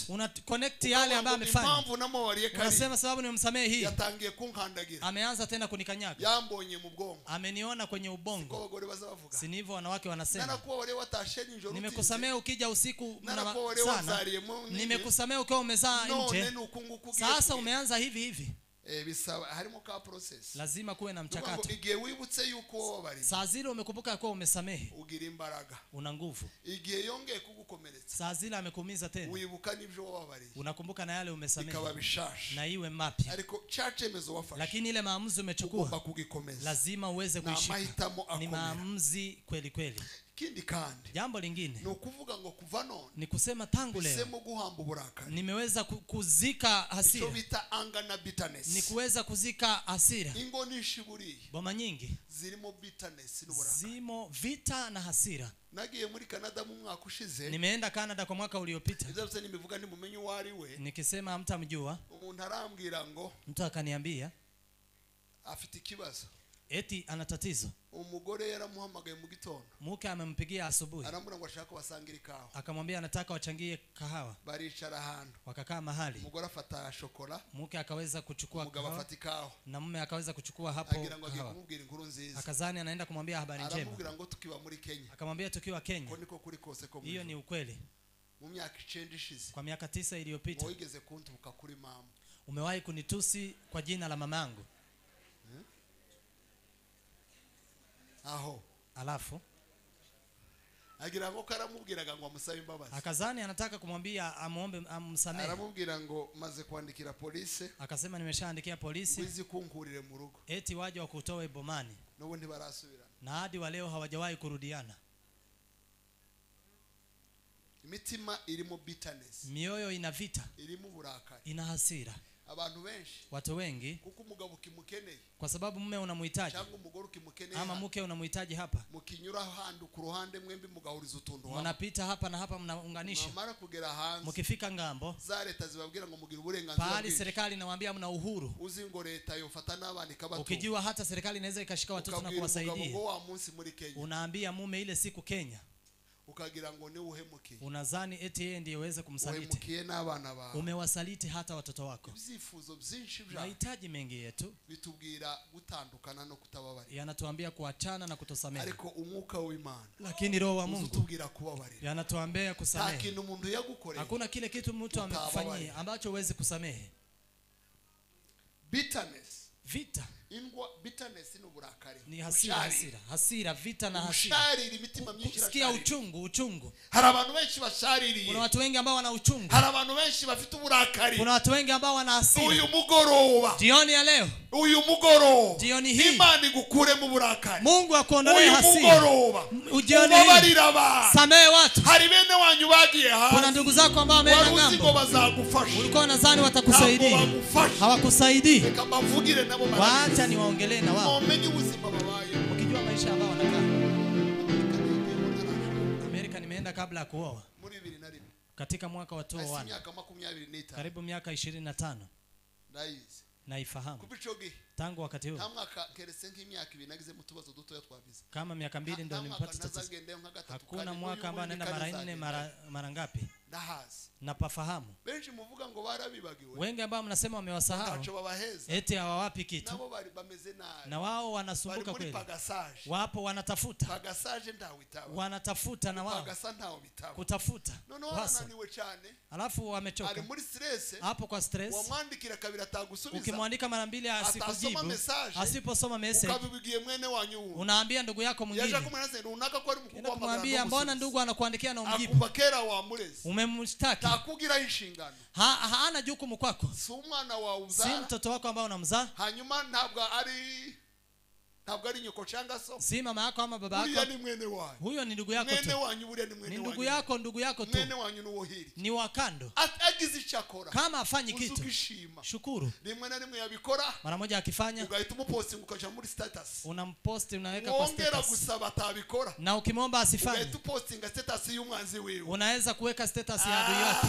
Una connect yale ambayo amefanya. Impamvu namubabariye kari. Unasema sababu nimemsamehe hii. Yatangiye kunkandagira. Ameanza tena kunikanyaga. Yambonye mu bwongo. Ameniona kwenye ubongo. Siko abagore bazabavuga. Si ndivyo wanawake wanasema. Narakubabariye watashe nijoro. Nimekusamea ukija usiku sana. Nimekusamea ukiwa umezaa nje. Sasa umeanza hivi hivi. Bisaba harimo ka process. Lazima kuwe na mchakato. Igihe wibutse yuko wababariye. Saa zile umekumbuka kuwa umesamehe. Ugira imbaraga. Una nguvu. Igihe yongeye kugukomeretsa. Saa zile amekuumiza tena. Wibuka n'ibyo wababariye. Unakumbuka na yale umesamehe. Bikaba bishasha. Na iwe mapya. Ariko cha cyemezo wafashe. Lakini ile maamuzi umechukua. Kugikomeza. Lazima uweze kuishika. Ni maamuzi kweli kweli. Ikindi kandi. Jambo lingine. Ni ukuvuga ngo kuva none. Ni kusema tangu leo. Nisemo guhamba uburakari. Nimeweza kuzika hasira. Icyo bita anger na bitterness. Ni kuweza kuzika hasira. Ingo nishiburiye. Boma nyingi zirimo bitterness n'uburakari. Zimo vita na hasira. Nagiye muri Canada mu mwaka ushize. Nimeenda Canada kwa mwaka uliopita. Ibyo byose nibivuga ntimumenye uwo ari we. Nikisema hamtamjua. Umuntu arambwira ngo mtu akaniambia afite ikibazo. Eti ana tatizo. Umugore yaramuhamagaye mu gitondo. Mke amempigia asubuhi. Aramubwira ngo ashaka basangira ikawa. Akamwambia anataka wachangie kahawa. Baricara ahantu. Wakakaa mahali. Umugore afata shokora. Mke akaweza kuchukua umugabo afata ikawa. Na mume akaweza kuchukua hapo. Agira ngo agiye kumubwira inkuru nziza. Akazani anaenda kumwambia habari njema. Aramubwira ngo tukiwa muri Kenya. Akamwambia tukiwa Kenya. Ko niko kuri kose ko. Hiyo ni ukweli. Mu myaka 9 ishize. Kwa miaka 9 iliyopita. Wigeze kuntuka kuri mama. Umewahi kunitusi kwa jina la mamangu. Aho. Alafu agira ngo karamubwiraga ngo amusabe imbabazi. Akazani anataka kumwambia amuombe amsamehe. Aramubwira ngo maze kwandikira polisi. Akasema nimeshaandikia polisi. Wizi kunkurire mu rugo. Eti waje wakutoe bomani. N'ubundi barasubira. Na hadi wa leo hawajawahi kurudiana. Imitima irimo bitterness. Mioyo ina vita. Irimo uburakari. Ina hasira. Abantu benshi. Watu wengi. Kuko umugabo ukimukeneye. Kwa sababu mume unamhitaji. Cyangwa umugore ukimukeneye. Ama mke unamhitaji hapa. Mukinyura handu ku ruhande mwembi mugahuriza utuntu hamwe. Mnapita hapa na hapa mnaunganisha. Mwamara kugera hanze. Mkifika ngambo. Za leta zibabwira ngo mugira uburenganzira. Pahali serikali inawaambia mna uhuru. Uzi ngo leta yofata n'abana ikabatunga. Ukijua hata serikali inaweza ikashika watoto na kuwasaidia. Ngo wa munsi muri Kenya. Unaambia mume ile siku Kenya. Ukagira ngo ni uhemukiye. Unazani eti yeye ndiye uweze kumsaliti. Uhemukiye n'abana bawe. Umewasaliti hata watoto wako. Ibyifuzo byinshi bya. Mahitaji mengi yetu bitubwira gutandukana no kutababarira. Yanatuambia kuachana na kutosamehe. Ariko umwuka w'Imana. Lakini roho wa Mungu utubwira kubabarira. Yanatuambia kusamehe. Nta kintu umuntu yagukoreye. Hakuna kile kitu mtu amekufanyia ambacho huwezi kusamehe. Bitterness. Vita. Ingwa bitterness Stress n'uburakari. Ni hasira, hasira, hasira, vita na hasira. Usharira imitima myinshi. Sikia uchungu, uchungu. Hari abantu benshi bashaririye. Kuna watu wengi ambao wana uchungu. Hari abantu benshi bafite uburakari. Kuna watu wengi ambao wana hasira. Uyu mugoroba. Jioni ya leo. Uyu mugoroba. Jioni hii. Imana igukure mu burakari. Mungu akuondolee hasira. Uyu mugoroba. Jioni hii. Samehe watu. Hari bene wanyu bagiye hanze. Kuna ndugu zako ambao wameenda ng'ambo. Ulikuwa unadhani watakusaidia. Hawakusaidii. Reka mbavugire nabo. Wacha niwaongelee na wao. Mumenye ubuzima babaye. Ukijua maisha ambao wanakaa. Amerika nimeenda kabla ya kuoa. Muri 2001. Katika mwaka wa 2001. Miaka 25. Karibu miaka 25. Ndayizi. Naifahamu. Kuva ico gihe. Tangu wakati huo. Nta mwaka keretse nk'imyaka 2 nagize mu tubazo dutoya twavize. Kama miaka 2 ndio nimepata tatizo. Hakuna mwaka ambao naenda mara 4 mara ngapi? Ndahazi. Napafahamu. Benshi muvuga ngo barabibagiwe. Wengi ambao mnasema wamewasahau. Ntaco babaheza. Eti hawawapi kitu. Nabo bari bameze nabi. Na wao wanasumbuka kweli. Wapo wanatafuta. Pagasaje ndawitaba. Wanatafuta na wao. Pagasa ntawo bitaba. Kutafuta. None wananiwe cyane. Alafu wamechoka. Ari muri stress. Hapo kwa stress. Wamwandikira kabiri atagusubiza. Ukimwandika mara 2 asikujibu. Asiposoma message. Ukabibigiye mwene wanyu. Unaambia ndugu yako mwingine. Yaje kumwanaze runaka ko ari mukugwa amagara. Mbona ndugu anakuandikia na umjibu? Akumva kera wamureze. Umemshtaki. Takugira inshingano. Hana jukumu kwako. Si umwana wawe uzara. Si mtoto wako ambao unamzaa. Hanyuma ntabwo ari nyoko cyangwa so. Si mama yako ama baba yako. Uriya ni mwene wanyu. Huyo ni ndugu yako tu. Mwene wanyu buriya ni mwene Ni wanyu. ndugu yako, ndugu yako tu. Mwene wanyu nuwo hirya. Ni wa kando. Agize icyo akora. Kama afanyi kitu. Uzukishima. Shukuru. Rimwe na rimwe yabikora. Mara moja akifanya. Ugahita umupostinga ukaja muri status. Unamposti unaweka kwa status. Wongera gusaba atabikora. Na ukimwomba asifanye. Ugahita upostinga status y'umwanzi wiwe. Unaweza kuweka status ya adui yako.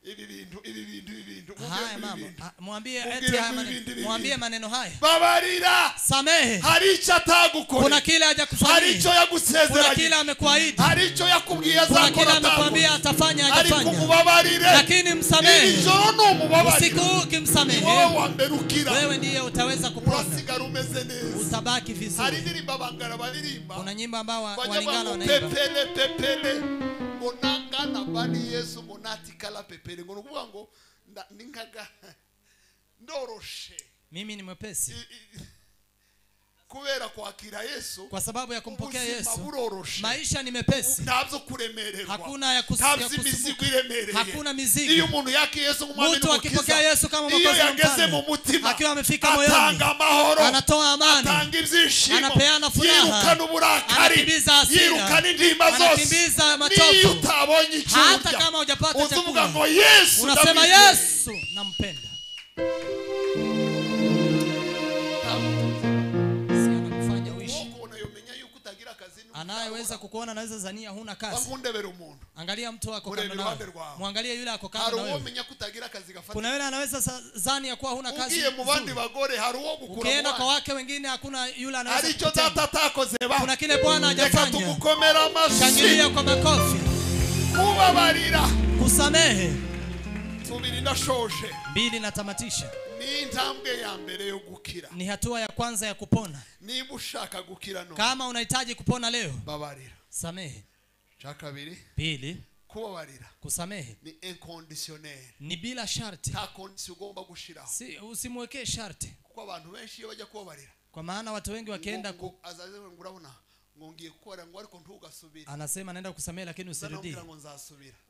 Ibi bintu. Haya mama, mwambie eti haya maneno. Mwambie maneno haya. Babarira. Samehe. Hari icyo atagukora. Kuna kile hajakufanyia. Hari icyo yagusezeranye. Kuna kile amekuahidi. Hari icyo yakubwiye azakora. Kuna kile amekwambia atafanya hajafanya. Ariko umubabarire. Lakini msamehe. Iri joro numubabarire. Usiku huu ukimsamehe. Wewe wa mbere ukira. Wewe ndiye utaweza kupona. Urasigara umeze neza. Utabaki vizuri. Hari indirimbo abangara baririmba. Kuna nyimbo ambao walingana wanaimba. Pepele pepele. Ngo nangana bani Yesu ngo natikala pepele. Ngo nukuvuga ngo ninkaga ndoroshe. Mimi ni mwepesi. Kubera kwakira Yesu. Kwa sababu ya kumpokea Yesu. Maisha ni mepesi. Ntabyo kuremererwa. Hakuna ya kusumbua. Hakuna mizigo. Iyo umuntu yakiye Yesu nk'umwami n'umukiza. Mtu akipokea Yesu kama mwokozi na mfalme. Mu mutima. Akiwa amefika moyoni. Atanga amahoro. Anatoa amani. Atanga ibyishimo. Anapeana furaha. Yirukana uburakari. Anakimbiza hasira. Yirukana indima zose. Anakimbiza machofu. Niyo utabonye icyo urya. Hata kama hujapata chakula. Uzuvuga ngo Yesu. Unasema Yesu nampenda. Anayeweza kukuona anaweza zania huna kazi. Angalia mtu wako kando nawe. Muangalie yule ako kando nawe. Kuna yule anaweza zania ya kuwa huna kazi. Ukienda kwa wake wengine hakuna yule anaweza. Kuna kile Bwana hajafanya. Shangilia kwa makofi. Kusamehe. 2 natamatisha. Ni intambwe ya mbere yo gukira. Ni hatua ya kwanza ya kupona. Niba ushaka gukira no. Kama unahitaji kupona leo, babarira. Samehe. Cha kabiri. Pili, kubabarira. Kusamehe ni inconditionnel. Ni bila sharti. Nta condition ugomba gushiraho. Si usimwekee sharti. Kuko abantu benshi iyo bajya kubabarira. Kwa maana watu wengi wakienda azaze ngo urabona ngo ngiye gukora ngo ariko ntugasubira. Anasema naenda kusamehe lakini usirudie.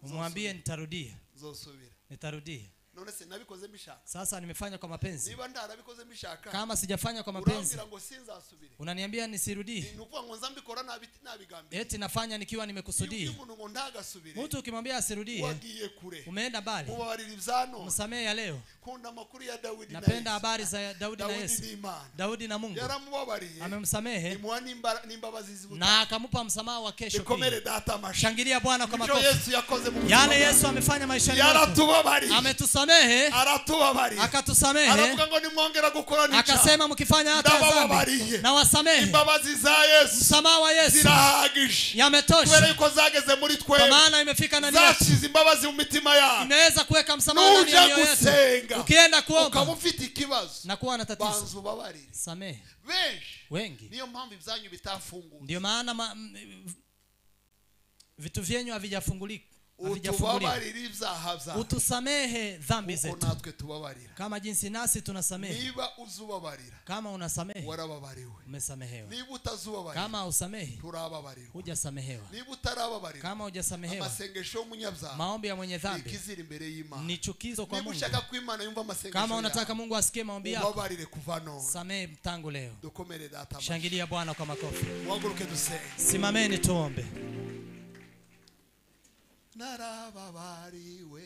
Umwambie nitarudia. Nzosubira. Nitarudia. None se nabikoze mbishaka. Sasa nimefanya kwa mapenzi. Niba ndarabikoze mbishaka. Kama sijafanya kwa mapenzi. Urambwira ngo sinzasubire. Unaniambia nisirudie. Ni ukuvuga ngo nzambikora nabigambiriye. Eti nafanya nikiwa nimekusudia. Umuntu ngo ndagasubire. Mtu ukimwambia asirudie. Wagiye kure. Umeenda mbali. Mubabarira ibyano. Msamehe ya leo. Kunda makuru ya Daudi na Yesu. Napenda habari za Daudi na Yesu. Daudi na Mungu. Yaramubabariye. Amemsamehe. Imuha n'imbabazi z'ubutaka. Na akamupa msamaha wa kesho. Ikomere data mashi. Shangilia Bwana kwa makofi. Yesu yakoze mu Yale Yesu amefanya maishani mwetu. Yaratubabariye. Ametusamehe. Aratubabariye. Akatusamehe. Aravuga ngo nimwongera gukora n'icyaha. Akasema mkifanya hata dhambi na wasamehe. Imbabazi za Yesu. Msamaha wa Yesu zirahagije. Yametosha. Kubera yuko zageze muri twe. Kwa maana imefika ndani yetu. Zashize imbabazi mu mitima yacu. Imeweza kuweka msamaha ndani ya mioyo yetu. Ukienda kuomba ukaba ufite ikibazo na kuwa na tatizo, banza ubabarire. Samehe. Benshi. Wengi. Niyo mpamvu ibyanyu bitafunguye. Ndio maana vitu vyenyu havijafungulika. Havijafunguliwa. Utubabarire ibyaha byacu Utusamehe dhambi kuko zetu natwe tubabarira. kama jinsi nasi tunasamehe. Niba uzubabarira, Kama unasamehe, warababariwe. umesamehewa. Niba utazubabarira, Kama usamehe, turababarirwa. hujasamehewa. Niba utarababarirwa, Kama hujasamehewa, amasengesho y'umunyabyaha maombi ya mwenye ni dhambi ikizira imbere y'Imana. ni chukizo kwa Niba Mungu. ushaka ko Imana yumva amasengesho Kama unataka yawe, Mungu asikie maombi yako, ubabarire kuva none. samehe tangu leo. Dukomere data amashyi. Shangilia Bwana kwa makofi. Muhaguruke dusenge. Simameni tuombe. Narababariwe.